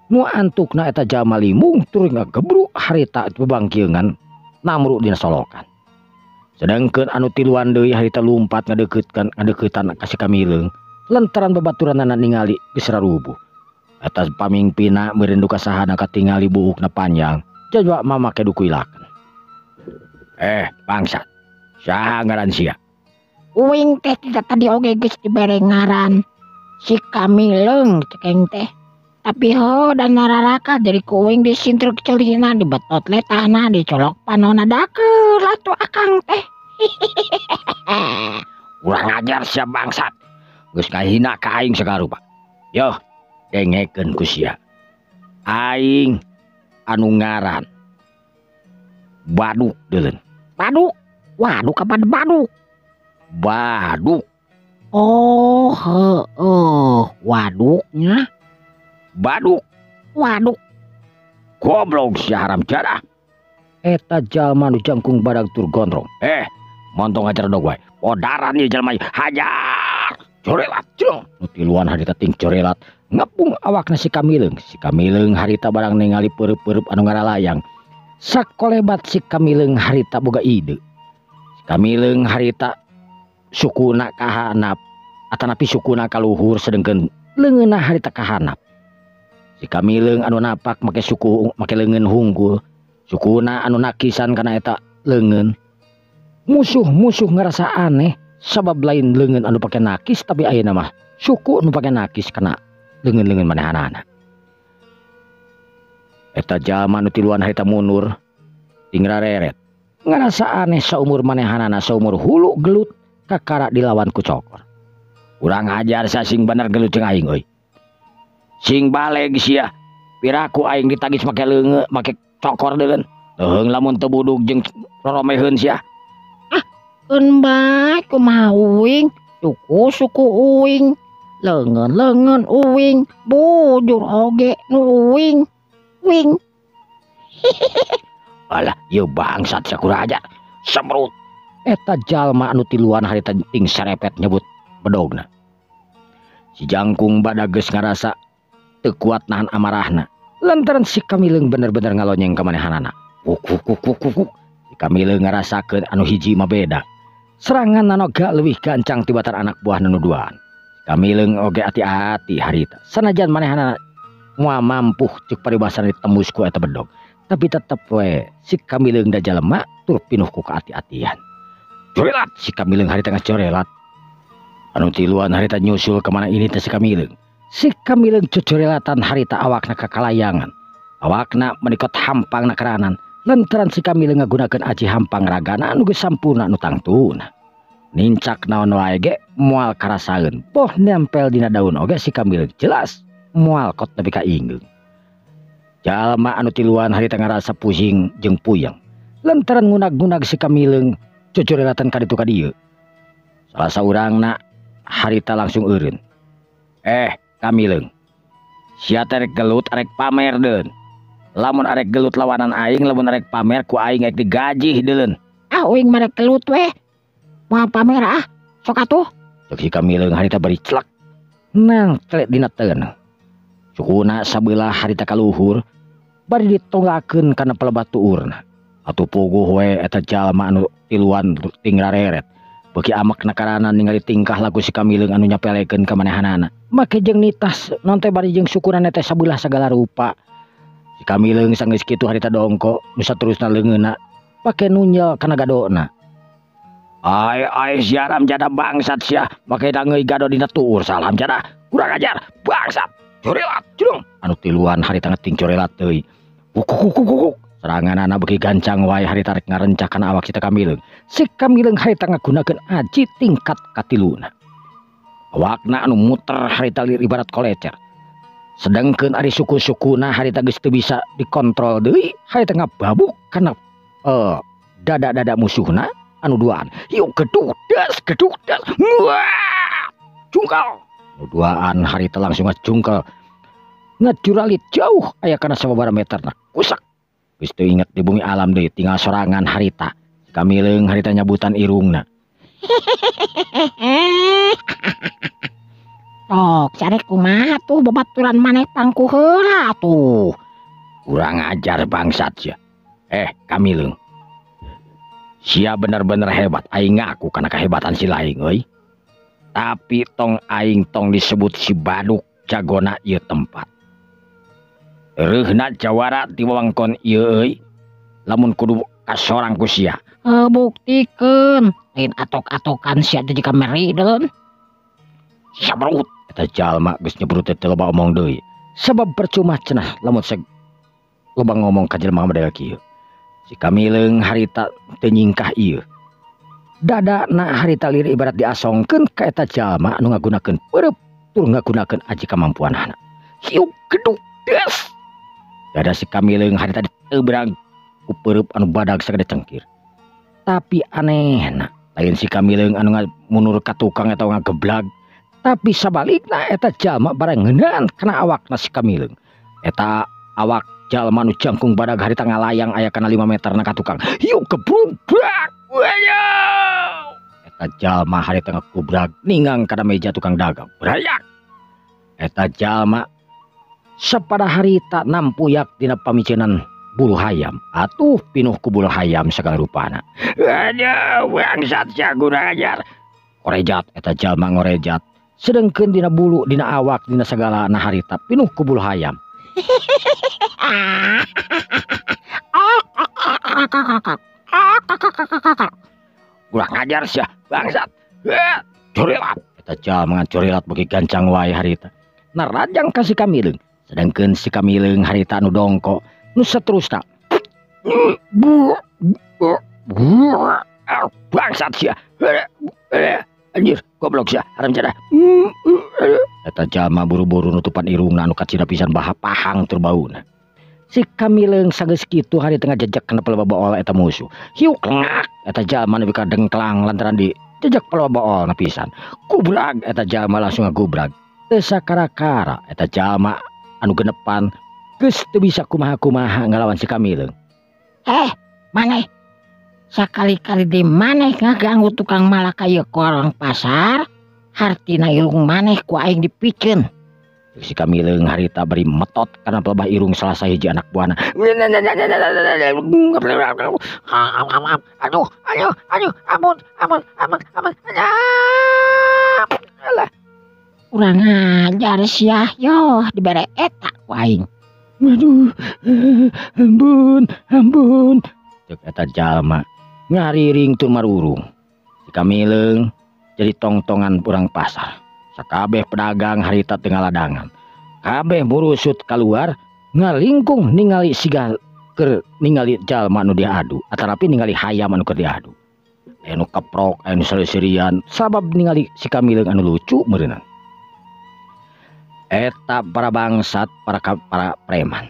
[SPEAKER 1] Nu antukna eta jalma limung tur ngagebruk harita bebangkieungan namru dina solokan. Sedangkeun anu tiluan deui harita lumpat ngadeuketan ka si Kamileung lantaran babaturanana ningali geus rarubuh. Eta pamingpina meureun duka sahana katingali buukna panjang jajwa mamake duku ilakeun. Bangsat. Saha ngaran sia?
[SPEAKER 2] Uing teh tidak tadi oge geus dibere ngaran si Kamileung cekeng teh. Tapi ho dan nararaka jadi ku uing disintruk celina dibetot letahna dicolok panona dakeul atuh akang teh.
[SPEAKER 1] Urang ajar sia bangsat. Geus ngahina ka aing sagala rupa. Yoh, dengekeun ku sia. Aing anu ngaran Baduk deuleun.
[SPEAKER 2] Baduk? Waduk apa baduk?
[SPEAKER 1] Baduk.
[SPEAKER 2] Oh, heeh, waduknya.
[SPEAKER 1] Baduk.
[SPEAKER 2] Waduk.
[SPEAKER 1] Goblok sia haram jadah. Eta jalma nu jangkung badag tur gondrong. Montong ajar dog wae. Podaran ieu jalma ieu. Hajar. Corelat jeung. Nu tiluan harita ting corelat. Ngepung awakna si Kamileung. Si Kamileung harita barang ningali peureub-peureub anu ngaralayang. Sakolebat si Kamileung harita boga ide. Si Kamileung harita sukuna kahanap atanapi sukuna kaluhur sedengkeun leungeunna harita kahanap. Si Kamileung anu napak make suku make leungeun hungkul, sukuna anu nakisan kana eta leungeun. Musuh-musuh ngarasa aneh sabab lain leungeun anu pake nakis tapi ayeuna mah suku anu pake nakis kana leungeun-leungeun manehanana. Eta jalma nu tiluan harita mundur ting rareret. Ngarasa aneh saumur manehanana saumur hulu gelut kakara dilawan ku cokor. Urang ajar sia sing bener gelut jeung aing euy. Sing baleg sia. Piraku aing ditagis make leungeun make cokor deuleun. Leuheung lamun teu budug jeung roromeheun sia.
[SPEAKER 2] Ah, keun bae kumaha uing, suku-suku uing, leungeun-leungeun uing, bujur oge nu uing. Wing.
[SPEAKER 1] Alah, ieu bangsat sia kurang ajar. Semrut. Eta jalma anu tiluan harita ting serepet nyebut bedogna. Si jangkung badag geus ngarasa teu kuat nahan amarahna. Lantaran si Kamileung bener-bener ngalonyeng ka manehanana. Kuk kuk kuk kuk kuk. Si Kamileung ngarasakeun anu hiji mah beda. Serangan anu gak leuwih gancang tibatan anak buah nu duaan. Si Kamileung oge ati-ati harita. Sanajan manehanana moal mampuh ceuk paribasana ditembus ku eta bedog. Tapi tetep we si Kamileung da jalema tur pinuh ku kaati-atian. Corelat si Kamileung harita ngacorelat. Anu tiluan harita nyusul kemana ini teh si Kamileung. Si Kamileung cocorelatan harita awakna kakalayangan. Awakna menikot hampang nakaranan. Lantaran si Kamileung ngagunakeun aji hampang ragana anu geus sampurna nu tangtuna. Nincak naon wae ge moal karasaeun. Poh nempel dina daun oge si Kamileung jelas moal kot nepi ka ingeung. Jalma anu tiluan harita ngarasa pusing jeung puyeng. Lantaran ngunag-ngunag si Kamileung cocorelatan ka ditu ka dieu. Salah saurangna harita langsung eureun. Kamileung. Sia teh rek gelut arek pamer deun. Lamun arek gelut lawanan aing, lamun arek pamer ku aing rek digajih deun.
[SPEAKER 2] Ah, uing mah rek gelut weh. Moal pamer ah. Sok atuh.
[SPEAKER 1] Cek si Kamileung harita bari celek. Nang celek dina teuneuh. Sukuna sabelah harita kaluhur bari ditonggakeun kana pelebah tuurna. Atuh puguh we eta jalma anu tiluan ting rareret. Beuki amek nakarana ningali tingkah laku si Kamileung anu nyapelekeun ka manehanana. Make jeung nitas non teh bari jeung sukuna teh sabelah sagala rupa. Si Kamileung sanggeus kitu harita dongko nu saterusna leungeunna pake nunyel kana gadona. Ai ai siaram jada bangsat sia make dangeui gado dina tuur salam jada kurang ajar bangsat corelat jurung anu tiluan harita ngeting corelat deui kukuk seranganana beuki gancang wae harita rek ngarencakan awak si Kamileung. Si Kamileung harita ngagunakeun aji tingkat katiluna. Awakna anu muter harita lir ibarat kolecer. Sedangkeun ari suku-sukuna harita geus teu bisa dikontrol deui harita ngababuk kana dada-dada musuhna anu duaan. Yuk geduk das geduk das. Wah! Jungkal. Anu duaan harita langsung ngajungkal. Ngajuralit jauh aya kana sababaraha meterna. Kusak. Geus teu inget di bumi alam deui tinggal sorangan harita. Si Kamileung harita nyabutan irungna.
[SPEAKER 2] Tok, cari kumaha tuh babaturan maneh pangku heula tuh.
[SPEAKER 1] Kurang ajar bangsat sia. Kamileung. Sia bener-bener hebat, aing ngaku kana kehebatan si laing euy. Tapi tong aing tong disebut si baduk jagona ieu tempat. Reuhna jawara di wewengkon ieu euy. Lamun kudu kasorang ku sia.
[SPEAKER 2] Buktikeun, lain atok-atokan sia teh jika meri deun.
[SPEAKER 1] Sabrut eta jalma geus nyebrut teh loba omong deui. Sabab percuma cenah lamun seg loba ngomong ka jelema model kieu. Si Kamileung harita teu nyingkah ieu. Dadana harita lir ibarat diasongkeun ka eta jalma anu ngagunakeun peureub tur ngagunakeun aji kamampuanana. Hiuk geduk des. Dada si Kamileung harita ditebrang ku peureub anu badag sagede cengkir. Tapi anehna lain si Kamileung anu mundur ka tukang eta ngageblag, tapi sabalikna eta jalma barang ngeunaan kana awakna si Kamileung. Eta awak jalma nu jangkung badag harita ngalayang aya kana 5 meter na ka tukang. Hiu gebrubrak. Wayo. Eta jalma harita ngekubrag ningang kana meja tukang dagang. Berayak. Eta jalma sapada harita nampuyak dina pamicenan bulu hayam. Atuh pinuh ku bulu hayam sagala rupana. Aduh, bangsat sia kurang ajar. Ngorejat eta jalma ngorejat. Sedengkeun dina bulu, dina awak, dina sagala na harita pinuh ku bulu hayam. Kurang ajar sia bangsat. Corelat eta jalma corelat beuki gancang wae harita. Narajang ka si Kamileung. Sedangkeun si Kamileung harita anu dongko nu saterusna. Bangsat sia. Anjir, goblok sia, haram jadah. Eta jalma buru-buru nutupan irungna anu kacida pisan baha pahang tur bauna. Si Kamileung sageus kitu harita ngajejek kana peleba baol eta musuh. Hiuk ngak eta jalma nepi ka dengklang lantaran di jejek peleba baolna pisan. Gubrag eta jalma langsung ngagubrag. Teu sakara-kara eta jalma anu genepan geus teu bisa kumaha-kumaha ngalawan si Kamileung.
[SPEAKER 2] Maneh sakali-kali di maneh ngaganggu tukang malaka ieu korang pasar, hartina irung maneh ku aing dipiceun.
[SPEAKER 1] Si Kamileung harita bari metot kana pelebah irung salah sahiji anak buahna.
[SPEAKER 2] Aduh, aduh, aduh, ampun, ampun, ampun, ampun. Alah. Kurang ajar sia, yo dibere eta ku aing.
[SPEAKER 3] Aduh, ampun, ampun.
[SPEAKER 1] Ceuk eta jalma ngariring tur marurung. Si Kamileung jadi tongtongan urang pasar. Sakabeh pedagang harita teu ngaladangan. Kabeh murusut kaluar ngalingkung ningali siga keur ningali jalma nu diadu atanapi ningali hayam anu keur diadu. Aya nu keprok, aya nu seuseurian sabab ningali si Kamileung anu lucu meureunana. Eta para bangsat, para preman.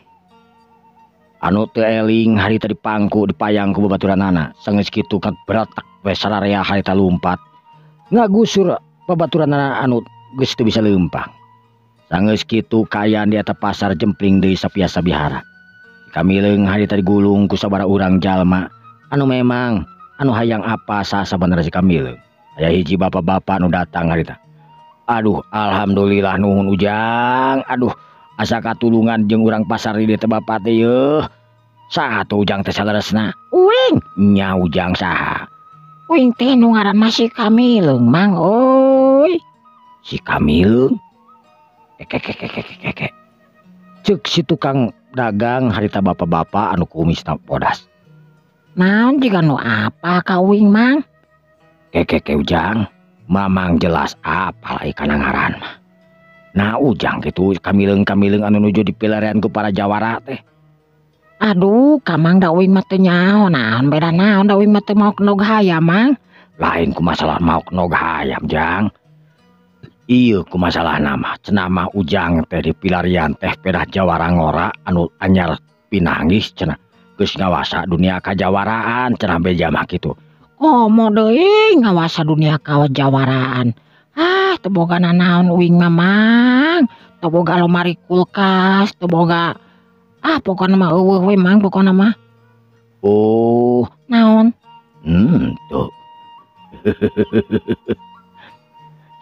[SPEAKER 1] Anu teu eling harita dipangku dipayang ku babaturanana. Sanggeus kitu kan beratak we sararea harita lumpat. Ngagusur babaturanana anu geus teu bisa leumpang. Sanggeus kitu kaayaan di eta pasar jempling deui sapiasa bihara. Kamileung harita digulung ku sabaraha urang jalma anu memang anu hayang apa sasabenerna si Kamileung. Aya hiji bapak-bapak nu datang harita. Aduh, alhamdulillah nuhun ujang. Aduh, asa katulungan jeung urang pasar di dieu teh bapak teh yeuh. Saha tuh ujang teh saleresna?
[SPEAKER 2] Uing.
[SPEAKER 1] Nya ujang saha?
[SPEAKER 2] Uing teh nu ngaranna si Kamileung mang euy.
[SPEAKER 1] Si Kamileung? Kekekekekekeke. Ceuk si tukang dagang harita bapak-bapak anu kumisna bodas.
[SPEAKER 2] Naon jiga nu apa ka uing mang?
[SPEAKER 1] Keke Ujang, mamang jelas apal ai kana ngaran mah. Nah Ujang kitu kamileung-kamileung anu nuju dipilarian ku para jawara teh.
[SPEAKER 2] Aduh, kamang da uing mah teu nyaho naon beda naon da uing mah teu maok nog hayam, Mang.
[SPEAKER 1] Lain ku masalah maok nog hayam, Jang. Ieu ku masalahna mah cenah mah Ujang teh dipilarian teh pedah jawara ngora anu anyar pinanggih cenah. Geus ngawasa dunia kajawaraan cenah beja mah kitu.
[SPEAKER 2] Komo deui ngawasa dunia kajawaraan. Ah, teu boga nanaon uing mah, Mang. Teu boga lomari kulkas, teu boga ah pokona mah eueuh we, Mang, pokona mah.
[SPEAKER 1] Oh,
[SPEAKER 2] naon?
[SPEAKER 1] Tuh.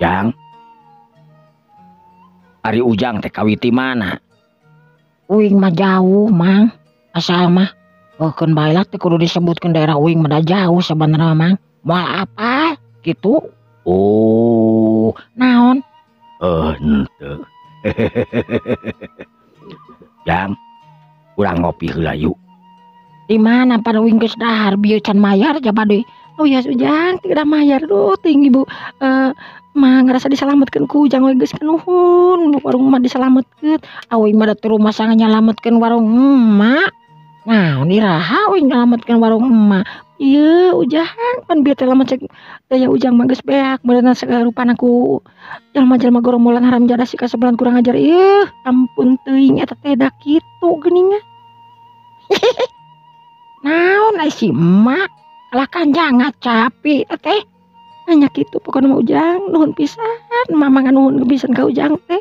[SPEAKER 1] Jang. Ari Ujang teh kawiti mana?
[SPEAKER 2] Uing mah jauh, Mang. Asal mah keun bae lah teh kudu disebutkeun daerah uing mah da jauh sabenerna, Mang. Moal apal kitu.
[SPEAKER 1] Oh,
[SPEAKER 2] naon?
[SPEAKER 1] Henteu. Jang, urang ngopi heula yuk.
[SPEAKER 2] Di mana pada uing geus dahar bieu can mayar jaba deui. Oh ya Ujang, tidak mayar duh ting ibu. Mah ngerasa diselametkeun ku Ujang we geus nuhun, warung mah diselametkeun. Awi mah da teu rumasa nyalametkeun warung emak. Naon iraha uing nyalametkeun warung emak. Ieu Ujang pan bieu teh lamun cek daya Ujang mah geus beak beuneuh sagarupana ku jelema-jelema gorombolan haram jadah si kasebelan kurang ajar. Ieu ampun teuing eta teh da kitu geuningan. Naon ai si emak? Kalah kanjang ngacapi teh. Hanya kitu pokona mah Ujang nuhun pisan, mama nganuhun pisan ka Ujang teh.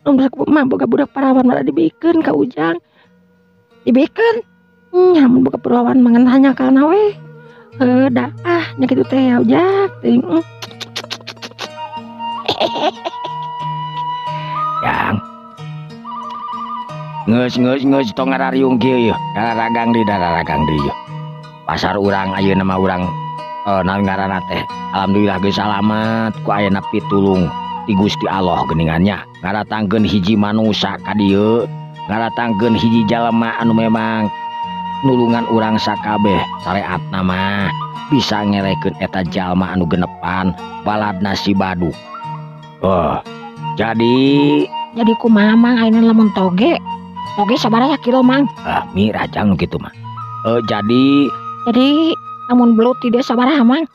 [SPEAKER 2] Nuhun mah boga budak parawan malah dibikeun ka Ujang. Dibikeun? Nya mun boga parawan mah ngan hanyakalna we. Heuh da ah nya kitu teh ya Ujang teuing.
[SPEAKER 1] Jang. Geus geus geus tong ngarariung kieu yeuh, dararagang deui yeuh. Pasar urang ayeuna mah urang naon ngaranna teh alhamdulillah geus salamet ku ayeuna pitulung ti Gusti Allah geuningan nya. Ngaratangkeun hiji manusa ka dieu, ngaratangkeun hiji jalema anu memang nulungan urang sakabeh sareatna mah bisa ngerekeun eta jalma anu genepan baladna si Baduk. Oh, jadi
[SPEAKER 2] kumaha Mang ayeuna lamun toge? Toge sabaraha kilo Mang?
[SPEAKER 1] Ah, mirajang nu kitu mah. Jadi
[SPEAKER 2] namun belut tidak sabaraha Mang?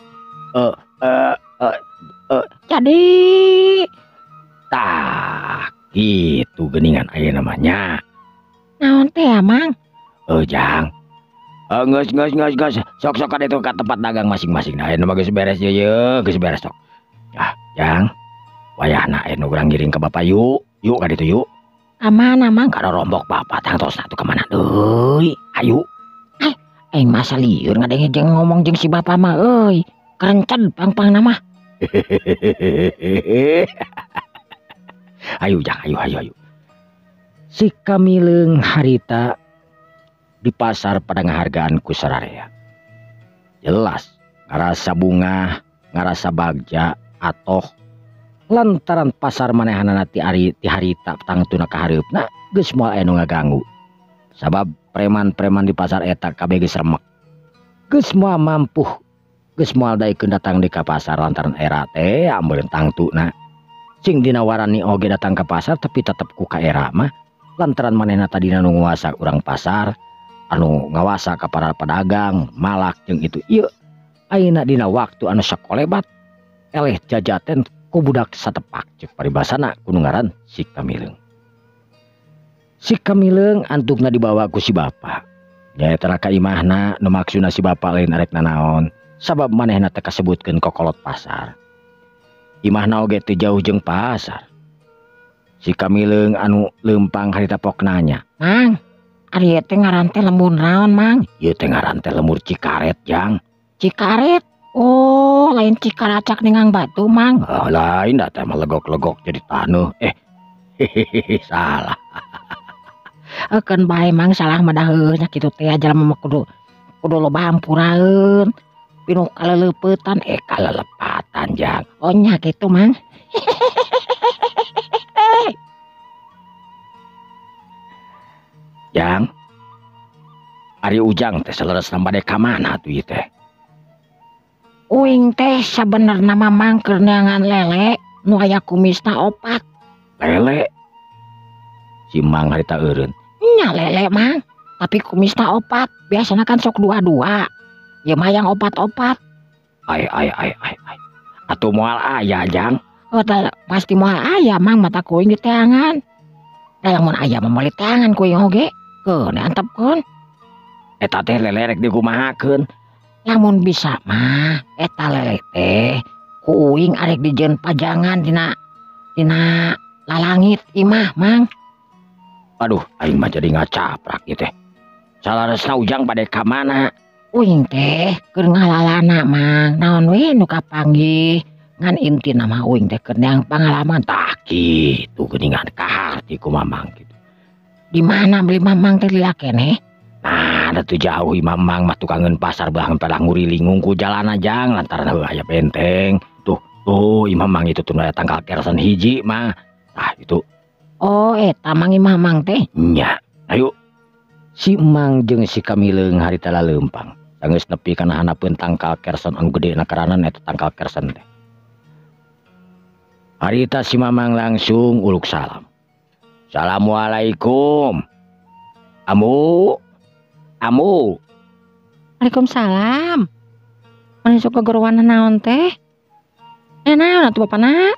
[SPEAKER 2] Jadi
[SPEAKER 1] tah gitu geuningan ayeuna mah nya.
[SPEAKER 2] Naon teh ya Mang?
[SPEAKER 1] Jang. Geus geus geus geus sok sok ka ditu ka tempat dagang masing-masing. Nah, ayeuna mah geus beres ye, geus beres sok. Ah, Jang. Wayahna ayeuna urang ngiring ka Bapak yuk. Yuk ka ditu yuk.
[SPEAKER 2] Ka mana Mang?
[SPEAKER 1] Ka rombok Bapak tangtosna tuh ka mana deui? Ayo.
[SPEAKER 2] Aing masa lieur ngadenge jeung ngomong jeung si Bapak mah euy. Kerencen pang-pangna mah.
[SPEAKER 1] Ayo Jang, ayo ayo ayo. Si Kamileung harita di pasar pada ngahargaan ku sararea. Jelas ngarasa bunga, ngarasa bagja atoh lantaran pasar manehanana ti ari ti harita tangtuna ka hareupna geus moal aya nu ngaganggu. Sabab preman-preman di pasar eta kabeh geus remek. Geus moal mampuh, geus moal daekeun datang di ka pasar lantaran era teh ambeun tangtuna. Sing dinawarani oge datang ka pasar tapi tetep ku ka era mah lantaran manehna tadina nu nguasa urang pasar, anu ngawasa ka para pedagang, malak jeung itu ieu. Ayeuna dina waktu anu sakolebat eleh jajaten ku budak satepak ceuk paribasana ku nu ngaran si Kamileung. Si Kamileung antukna dibawa ku si Bapak. Nyaeta ka imahna nu maksudna si Bapak lain arek nanaon sabab manehna teh kasebutkeun kokolot pasar. Imahna oge teu jauh jeung pasar. Si Kamileung anu leumpang harita pok nanya,
[SPEAKER 2] "Mang, ari ieu teh ngaran teh lembur naon, Mang?"
[SPEAKER 1] "Ieu teh ngaran teh lembur Cikaret, Jang."
[SPEAKER 2] "Cikaret? Oh, lain Cikaracak ningang batu, Mang."
[SPEAKER 1] "Oh, lain da teh mah legok-legok jadi taneuh." Hehehe, salah.
[SPEAKER 2] Keun bae Mang, salah mah da heuh nya kitu teh jalma mah kudu loba hampuraeun. Pinuh kaleleupetan,
[SPEAKER 1] kalelepatan, Jang.
[SPEAKER 2] Oh nya kitu, Mang.
[SPEAKER 1] Jang, ari Ujang teh saleresna bade ka mana atuh ieu teh?
[SPEAKER 2] Uing teh sabenerna mah Mang keur neangan lele nu aya kumisna opat.
[SPEAKER 1] Lele? Si Mang harita eureun.
[SPEAKER 2] Nya lele Mang, tapi kumisna opat. Biasana kan sok dua-dua. Ieu mah yang opat-opat.
[SPEAKER 1] Ai ai ai ai ai. Atuh moal aya Jang.
[SPEAKER 2] Oh, pasti moal aya Mang, mata ku uing diteangan. Da lamun aya mah moal diteangan ku uing oge. Keun antepkeun.
[SPEAKER 1] Eta teh lele rek dikumahakeun.
[SPEAKER 2] Lamun bisa mah eta lele teh ku uing arek dijieun pajangan dina lalangit imah Mang.
[SPEAKER 1] Aduh, aing mah jadi ngacaprak ieu teh. Salaresna Ujang bade ka mana?
[SPEAKER 2] Uing teh keur ngalalana Mang, naon we nu kapanggih. Ngan intina mah uing teh keur neang pangalaman.
[SPEAKER 1] Tah kitu geuningan kaharti ku Mamang kitu.
[SPEAKER 2] Di mana beli Mamang teh lila keneh?
[SPEAKER 1] Nah, da teu jauh imah Mang mah tukangeun pasar belang pelang nguriling ngungku jalana Jang lantaran heuh aya benteng. Tuh, tuh imah Mang itu tuh aya tangkal kersen hiji mah. Tah itu.
[SPEAKER 2] Oh, eta Mang imah Mang teh.
[SPEAKER 1] Nya, ayo. Si Mang jeung si Kamileung harita laleumpang. Sanggeus nepi kana handapeun tangkal kersen anu gede na karanan eta tangkal kersen teh. Harita si Mamang langsung uluk salam. Assalamualaikum. Amu. Amu.
[SPEAKER 3] Waalaikumsalam. Mani sok gagorowana naon teh? Naon atuh bapana?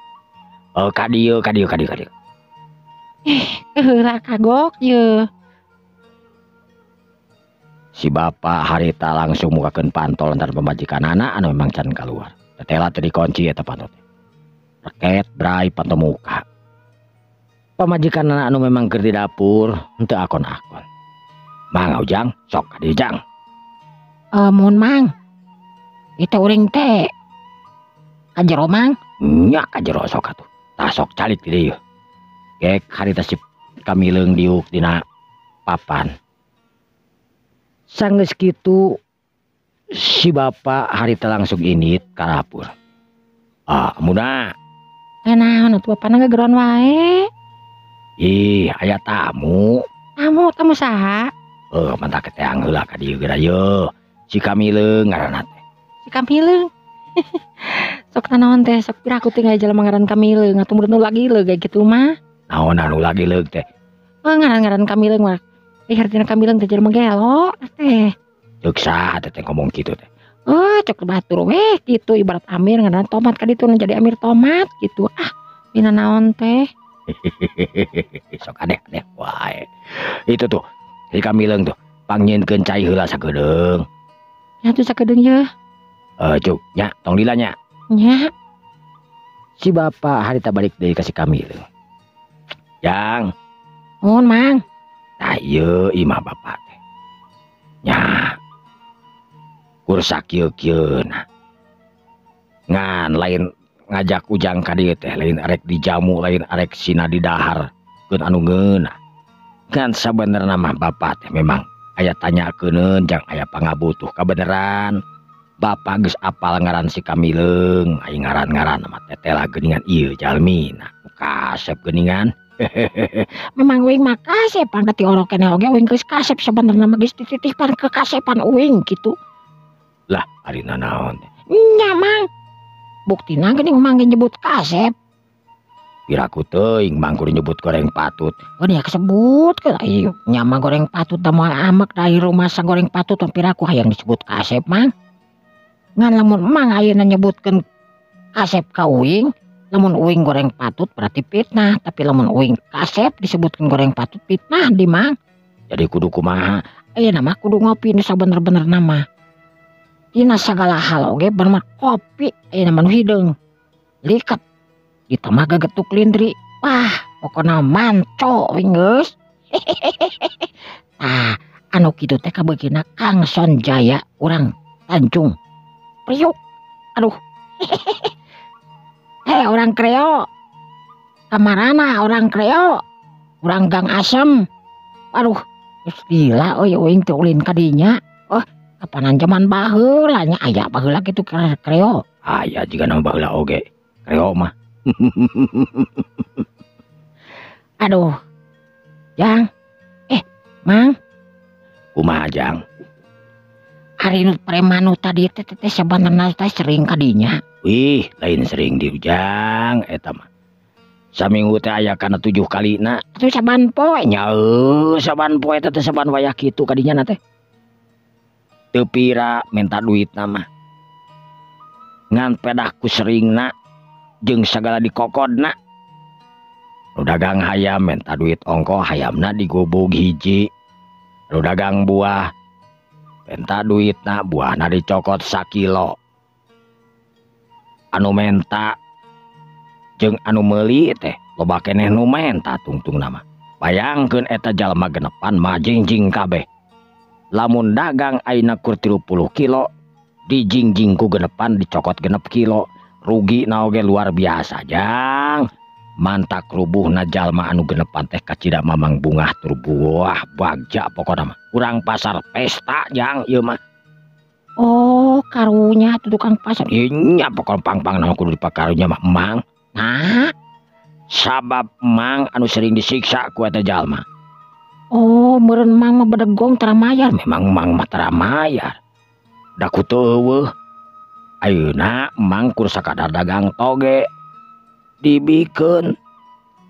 [SPEAKER 1] Oh, ka dieu ka dieu ka dieu ka dieu.
[SPEAKER 3] Heula kagok ye.
[SPEAKER 1] Si bapak harita langsung mukakeun pantol antar pamajikanana anu memang can kaluar. Tetela teh dikunci eta pantol teh. Reket brai panto muka. Pamajikanana anu memang keur di dapur henteu akon-akon. Mang Ujang, sok ka dieu Jang.
[SPEAKER 2] Mun Mang. Itu uring teh ka jero Mang.
[SPEAKER 1] Nya ka jero sok atuh. Tah sok calik di dieu. Gek harita si Kamileung diuk dina papan. Sanggeus kitu si bapak harita langsung init ka dapur. Ah, muna.
[SPEAKER 3] Naon atuh bapana gegeron wae.
[SPEAKER 1] Ih, aya tamu.
[SPEAKER 3] Tamu, tamu saha?
[SPEAKER 1] Mantak teang heula ka dieu geura ye. Si Kamileung ngaranna teh.
[SPEAKER 3] Si Kamileung. Sok nanaon teh, sok piraku teh jelema ngaran Kamileung atuh mun nu lagi leug kitu mah.
[SPEAKER 1] Naon anu lagi leug teh?
[SPEAKER 3] Oh, ngaran-ngaran Kamileung mah. Ih, hartina Kamileung teh jelema gelo teh.
[SPEAKER 1] Ceuk saha teh ngomong kitu teh?
[SPEAKER 3] Oh, cek batur weh kitu ibarat Amir ngaran tomat ka ditu jadi Amir tomat gitu. Ah, dina naon teh?
[SPEAKER 1] Sok aneh-aneh wae. Itu tuh, si Kamileung tuh pangnyieunkeun cai heula sakedeung.
[SPEAKER 3] Nya tuh sakedeung ye.
[SPEAKER 1] Cuk, nya tong lila nya.
[SPEAKER 3] Nya.
[SPEAKER 1] Si bapak harita balik deui ka si Kamileung. Jang.
[SPEAKER 2] Mun Mang.
[SPEAKER 1] Tah ieu imah bapak teh. Nya. Kursa kieu-kieuna. Ngan lain ngajak Ujang ka dieu teh, lain arek dijamu, lain arek sina didahar keun anu ngeunah. Ngan sabenerna mah bapak teh memang aya tanyakeun jang aya pangabutuh kabeneran. Bapak geus apal ngaran si Kamileung, ai ngaran-ngaran mah tetela geuningan ieu jalmina. Kasep geuningan.
[SPEAKER 2] Memang uing mah kasep pangkat ti orok keneh oge uing geus kasep sabenerna mah geus dititihpan kekasepan uing kitu.
[SPEAKER 1] Lah, ari nanaon teh?
[SPEAKER 2] Nya Mang. Buktina geuning Mang ge nyebut kasep.
[SPEAKER 1] Piraku teuing Mang kudu nyebut goreng patut.
[SPEAKER 2] Oh nya kesebut ke ieu nya mah goreng patut da moal amek da rumah sa goreng patut piraku hayang disebut kasep Mang. Ngan lamun Mang ayeuna nyebutkeun kasep ka uing, lamun uing goreng patut berarti fitnah, tapi lamun uing kasep disebutkeun goreng patut fitnah di Mang.
[SPEAKER 1] Jadi kudu kumaha?
[SPEAKER 2] Ayeuna mah kudu ngopi nu sabener-benerna mah. Dina sagala hal oge bener kopi ayeuna mah nu hideung. Liket ditambah gegetuk lindri. Wah, pokona manco uing geus. Tah, anu kitu teh kabeukina Kang Sonjaya urang Tanjung Priuk. Aduh. Orang Kreo. Kamarana orang Kreo. Urang Gang Asem. Aduh, geus gila euy uing teh ulin ka dinya. Oh, kapanan jaman baheula nya aya baheula kitu Kreo.
[SPEAKER 1] Aya jiga nama baheula oge. Kreo mah.
[SPEAKER 2] Aduh. Jang. Mang.
[SPEAKER 1] Kumaha Jang?
[SPEAKER 2] Ari nu preman nu tadi teh teh sabenerna teh sering kadinya.
[SPEAKER 1] Wih, lain sering diujang eta mah. Saminggu teh aya kana 7 kalina.
[SPEAKER 2] Atuh saban poe
[SPEAKER 1] nya heuh, saban poe teh saban wayah kitu kadinya na teh. Teu pira minta duitna mah. Ngan pedah ku seringna jeung sagala dikokodna. Nu dagang hayam minta duit ongko hayamna digobog hiji. Nu dagang buah minta duitna buahna dicokot sakilo. Anu menta jeung anu meuli teh loba keneh nu menta tungtungna mah. Bayangkeun eta jalma genepan mah jingjing kabeh. Lamun dagang ayeuna kur 30 kilo dijingjing ku genepan dicokot 6 kilo. Rugi na oge luar biasa jang. Mantak rubuhna jalma anu genepan teh kacida mamang bungah tur buah bagja pokona mah. Urang pasar pesta jang ieu mah.
[SPEAKER 2] Oh, karunya atuh tukang pasar.
[SPEAKER 1] Nya pokona pang-pang naon kudu dipakarunya mah emang.
[SPEAKER 2] Nah,
[SPEAKER 1] sabab emang anu sering disiksa ku eta jalma.
[SPEAKER 2] Oh, meureun mang mah bedegong tara mayar.
[SPEAKER 1] Memang mang mah tara mayar. Da ku teu eueuh. Ayeuna mang kur sakadar dagang toge dibikeun.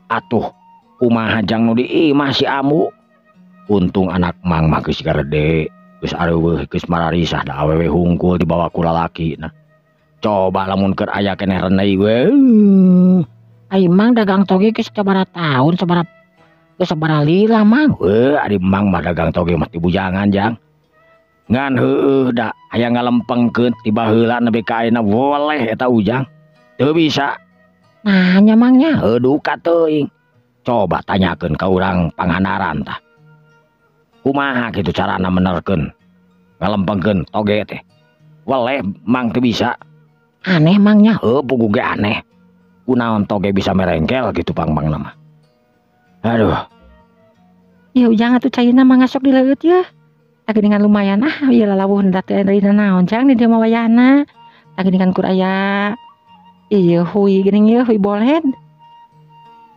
[SPEAKER 1] Atuh kumaha jang nu di imah si Amu. Untung anak mang mah geus garede, geus areuweuh, geus mararisah da awewe hungkul dibawa ku lalaki nah. Coba lamun keur aya keneh renei we.
[SPEAKER 2] Ai mang dagang toge geus sabaraha taun, sabaraha geus sabaraha lila mang.
[SPEAKER 1] Heuh, ari mang mah dagang toge mah tibujangan jang. Ngan heueuh da hayang ngalempengkeun ti baheula nepi ka ayeuna boleh eta ujang. Teu bisa.
[SPEAKER 2] Nah, nya mang nya.
[SPEAKER 1] Heuh duka teuing. Coba tanyakeun ka urang Pangandaran tah. Kumaha kitu carana menerkeun ngalempengkeun toge teh. Weleh mang teu bisa.
[SPEAKER 2] Aneh mang nya.
[SPEAKER 1] Heuh puguh ge aneh. Kunaon toge bisa merengkel kitu pang-pangna mah. Aduh.
[SPEAKER 3] Ya ujang atuh caina mah ngasok dileueut yeuh. Tah geuningan lumayan ah ieu lalawuh teh dina naon jang di dieu mah wayahna. Tah geuningan kur aya ieu hui geuning ieu hui boled.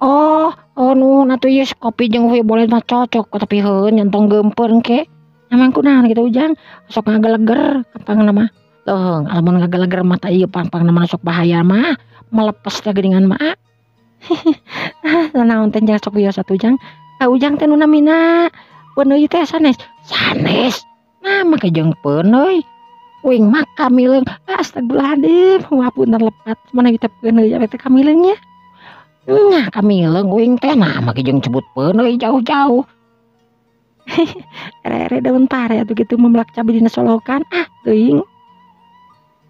[SPEAKER 2] Oh, oh nuhun atuh ieu kopi jeung hui boled mah cocok tapi heuh nyentong geumpeur engke.
[SPEAKER 3] Emang kunaon kitu ujang sok ngageleger pangna mah.
[SPEAKER 2] Leuheung lamun ngageleger mah tah ieu pang-pangna mah sok bahaya mah melepes teh geuningan mah.
[SPEAKER 3] Ah, naon teh jang sok wios atuh jang. Ah ujang teh nu namina peuneuy teh sanes.
[SPEAKER 2] Sanes. Nah make jeung peuneuy.
[SPEAKER 3] Uing mah kamileung. Astagfirullahaladzim, ngapunten lepat mana kita peuneuy teh kamileung nya.
[SPEAKER 2] Nya kamileung uing teh nah make jeung sebut peuneuy jauh-jauh.
[SPEAKER 3] Ere-ere daun pare atuh kitu memelak cabe dina solokan ah teuing.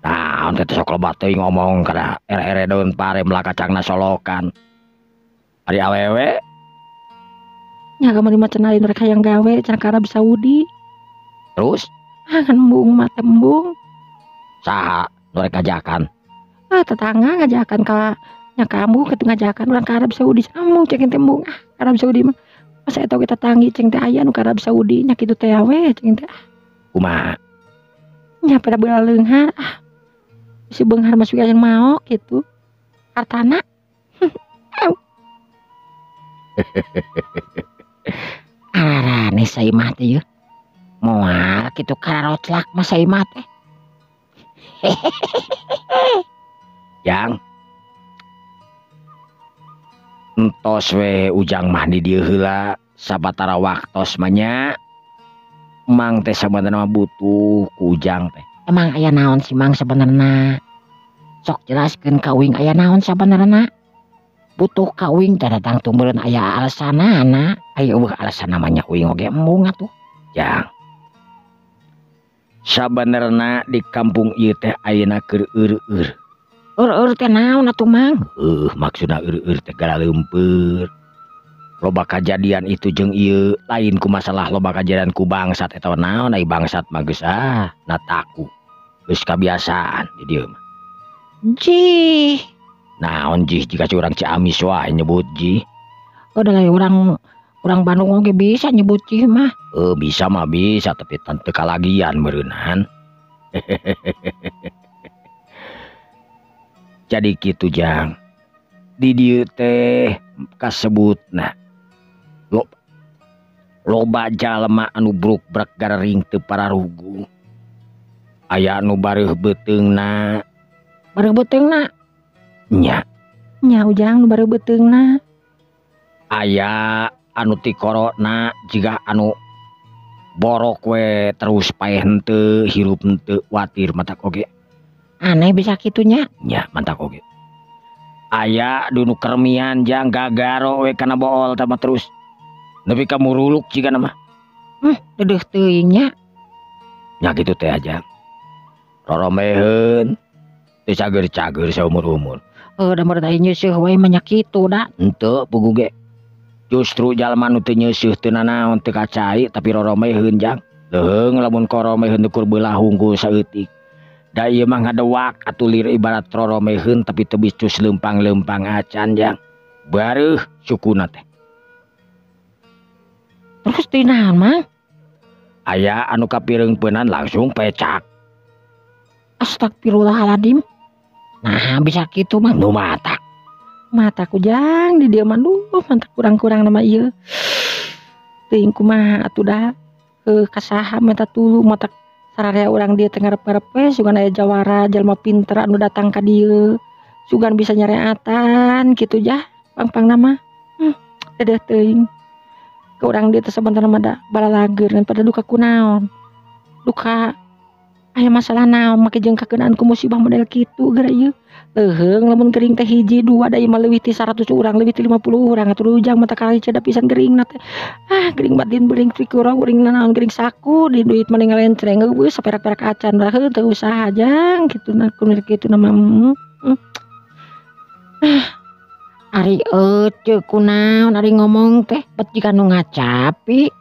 [SPEAKER 1] Naon teh sok loba teuing ngomong kana ere-ere daun pare melak kacangna solokan. Ari awewe
[SPEAKER 3] nya kamari mah cenah lain rek hayang gawe cenah ka Arab Saudi.
[SPEAKER 1] Terus?
[SPEAKER 3] Ah kan embung mah tembung.
[SPEAKER 1] Saha nu rek ngajakan?
[SPEAKER 3] Ah tetangga ngajakan ka nya kamu kitu ngajakan urang ka Arab Saudi embung cek teh embung ah ka Arab Saudi mah. Masa eta oge tetanggi cing teh aya nu ka Arab Saudi nya kitu teh we cing teh.
[SPEAKER 1] Kumaha?
[SPEAKER 3] Nya pada beula leunghar ah. Si beunghar masuk aya maok kitu. Hartana.
[SPEAKER 2] Arane saimah teh yeuh. Moal kitu kararoclak mah saimah teh.
[SPEAKER 1] Jang. Entos we ujang mah di dieu heula sabatara waktos mah nya. Mang teh sabenerna mah butuh ku ujang teh.
[SPEAKER 2] Emang aya naon sih mang sabenerna? Sok jelaskeun ka uing aya naon sabenerna? Butuh ka uing teh datang tumeureun aya alasanana. Aya eueuh alasan namanya uing oge embung atuh.
[SPEAKER 1] Jang. Sabenerna di kampung ieu teh ayeuna keur eur-eur.
[SPEAKER 2] Eur-eur teh naon atuh mang?
[SPEAKER 1] Heuh, maksudna eur-eur teh gara leumpeur. Loba kajadian itu jeung ieu lain ku masalah loba kajadian ku bangsat eta naon ai bangsat mah geus ah nataku. Geus kabiasaan di dieu mah.
[SPEAKER 2] Jih.
[SPEAKER 1] Naon jih jika urang Ciamis wae nyebut jih.
[SPEAKER 2] Udah lah urang Bandung oge bisa nyebut jih mah.
[SPEAKER 1] Bisa mah bisa tapi teu kalagian meureunhan. Jadi kitu jang. Di dieu teh kasebutna loba jalma anu bruk-brek gararing teu pararugu. Aya nu bareuh beuteungna.
[SPEAKER 2] Bareuh beuteungna?
[SPEAKER 1] Nya.
[SPEAKER 3] Nya Ujang nu bareuh beuteungna.
[SPEAKER 1] Aya anu tikorona jiga anu borok we terus paeh henteu hirup henteu watir matak oge.
[SPEAKER 2] Aneh bisa kitunya.
[SPEAKER 1] Nya mantak oge. Aya dunu kermian jang gagaro we kana bool tama terus. Nepi ka muruluk jigana mah.
[SPEAKER 2] Dedeuh teuing nya.
[SPEAKER 1] Nya kitu teh aja. Roromeheun teu cager-cager saumur-umur.
[SPEAKER 2] Heuh da meureun aya nyeuseuh we mah nya kitu da.
[SPEAKER 1] Henteu puguh ge. Justru jalma nu teu nyeuseuh teu nanaon teu kacai tapi roromeheun jang. Leuheung lamun koromeheun ukur beulah hungkul saeutik. Da ieu mah ngadewak atuh lir ibarat roromeheun tapi teu bicus leumpang-leumpang acan jang. Bareuh sukuna teh.
[SPEAKER 2] Terus teu naon Mang?
[SPEAKER 1] Aya anu kapireungpeunan langsung pecak.
[SPEAKER 2] Astagfirullahaladzim. Nah bisa kitu mah.
[SPEAKER 1] Nu matak.
[SPEAKER 3] Mataku Jang di dieu mah duh mantak kurang-kurang nama ieu. Teuing kumaha atuh da. Heuh kasaha minta tulung matak sararea urang dieu teh ngarep-ngarep we sugan aya jawara jalma pinter anu datang ka dieu. Sugan bisa nyareatan kitu jah pang-pangna mah. Dedeuh teuing. Ke urang dieu teh sabenerna mah da balalager ngan pada duka kunaon. Duka aya masalah naon make jeung kakeunaan ku musibah model kitu geura ieu. Leuheung lamun gering teh hiji dua da ieu mah leuwih ti 100 urang leuwih ti 50 urang atuh Ujang mah teh kararica pisan gering na teh. Ah gering batin beuring trikuro gering nanaon gering saku di duit mah ngalencreng eueuh saperak-perak acan lah heuh teu usaha jang kitu na kuno kitu na mah.
[SPEAKER 2] Ari eceu kunaon ari ngomong teh bet jiga nu ngacapi.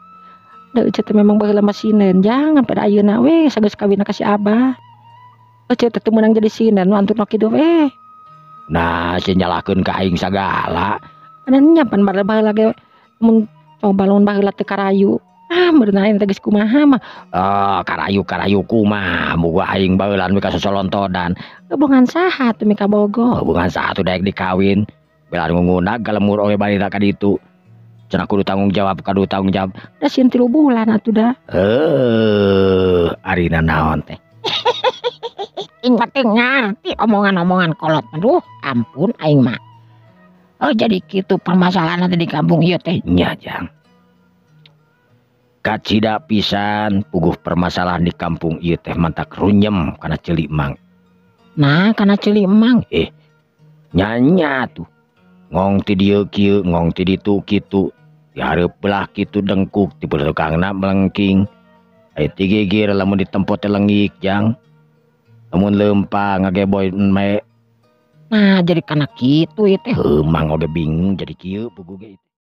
[SPEAKER 3] Da eceu teh memang baheula mah sinen jang pada ayeuna we sageus kawin ka si Abah. Eceu teh teu meunang jadi sinen nu antuna kitu we.
[SPEAKER 1] Nah si nyalahkeun ka aing sagala.
[SPEAKER 3] Nya pan baheula ge mun coba lamun baheula teu karayu. Ah meureun aing teh geus kumaha mah.
[SPEAKER 1] Ah karayu-karayu kumaha muga aing baheula nu ka sosolontodan.
[SPEAKER 3] Hubungan saha atuh mika bogo?
[SPEAKER 1] Hubungan saha atuh daek dikawin. Bela ngungunag galemur oge barita ka ditu. Cenah kudu tanggung jawab, kudu tanggung jawab.
[SPEAKER 3] Da sieun 3 bulan atuh da.
[SPEAKER 1] Heuh, arina naon teh?
[SPEAKER 2] Aing mah teu ngarti omongan-omongan kolot. Aduh, ampun aing mah. Oh jadi kitu permasalahan teh di kampung ieu teh.
[SPEAKER 1] Nya jang. Kacida pisan puguh permasalahan di kampung ieu teh mantak runyem kana ceuli mang.
[SPEAKER 2] Nah, kana ceuli mang.
[SPEAKER 1] Nyanya tuh. Ngong ti dieu kieu, ngong ti ditu kitu. Dihareup belah kitu dengkuk, ti belakangna melengking. Aya ti gigir lamun ditempo teh lengik jang. Lamun leumpang ngageboy me.
[SPEAKER 2] Nah, jadi kana kitu ieu teh.
[SPEAKER 1] Heuh, mang oge bingung jadi kieu puguh ge.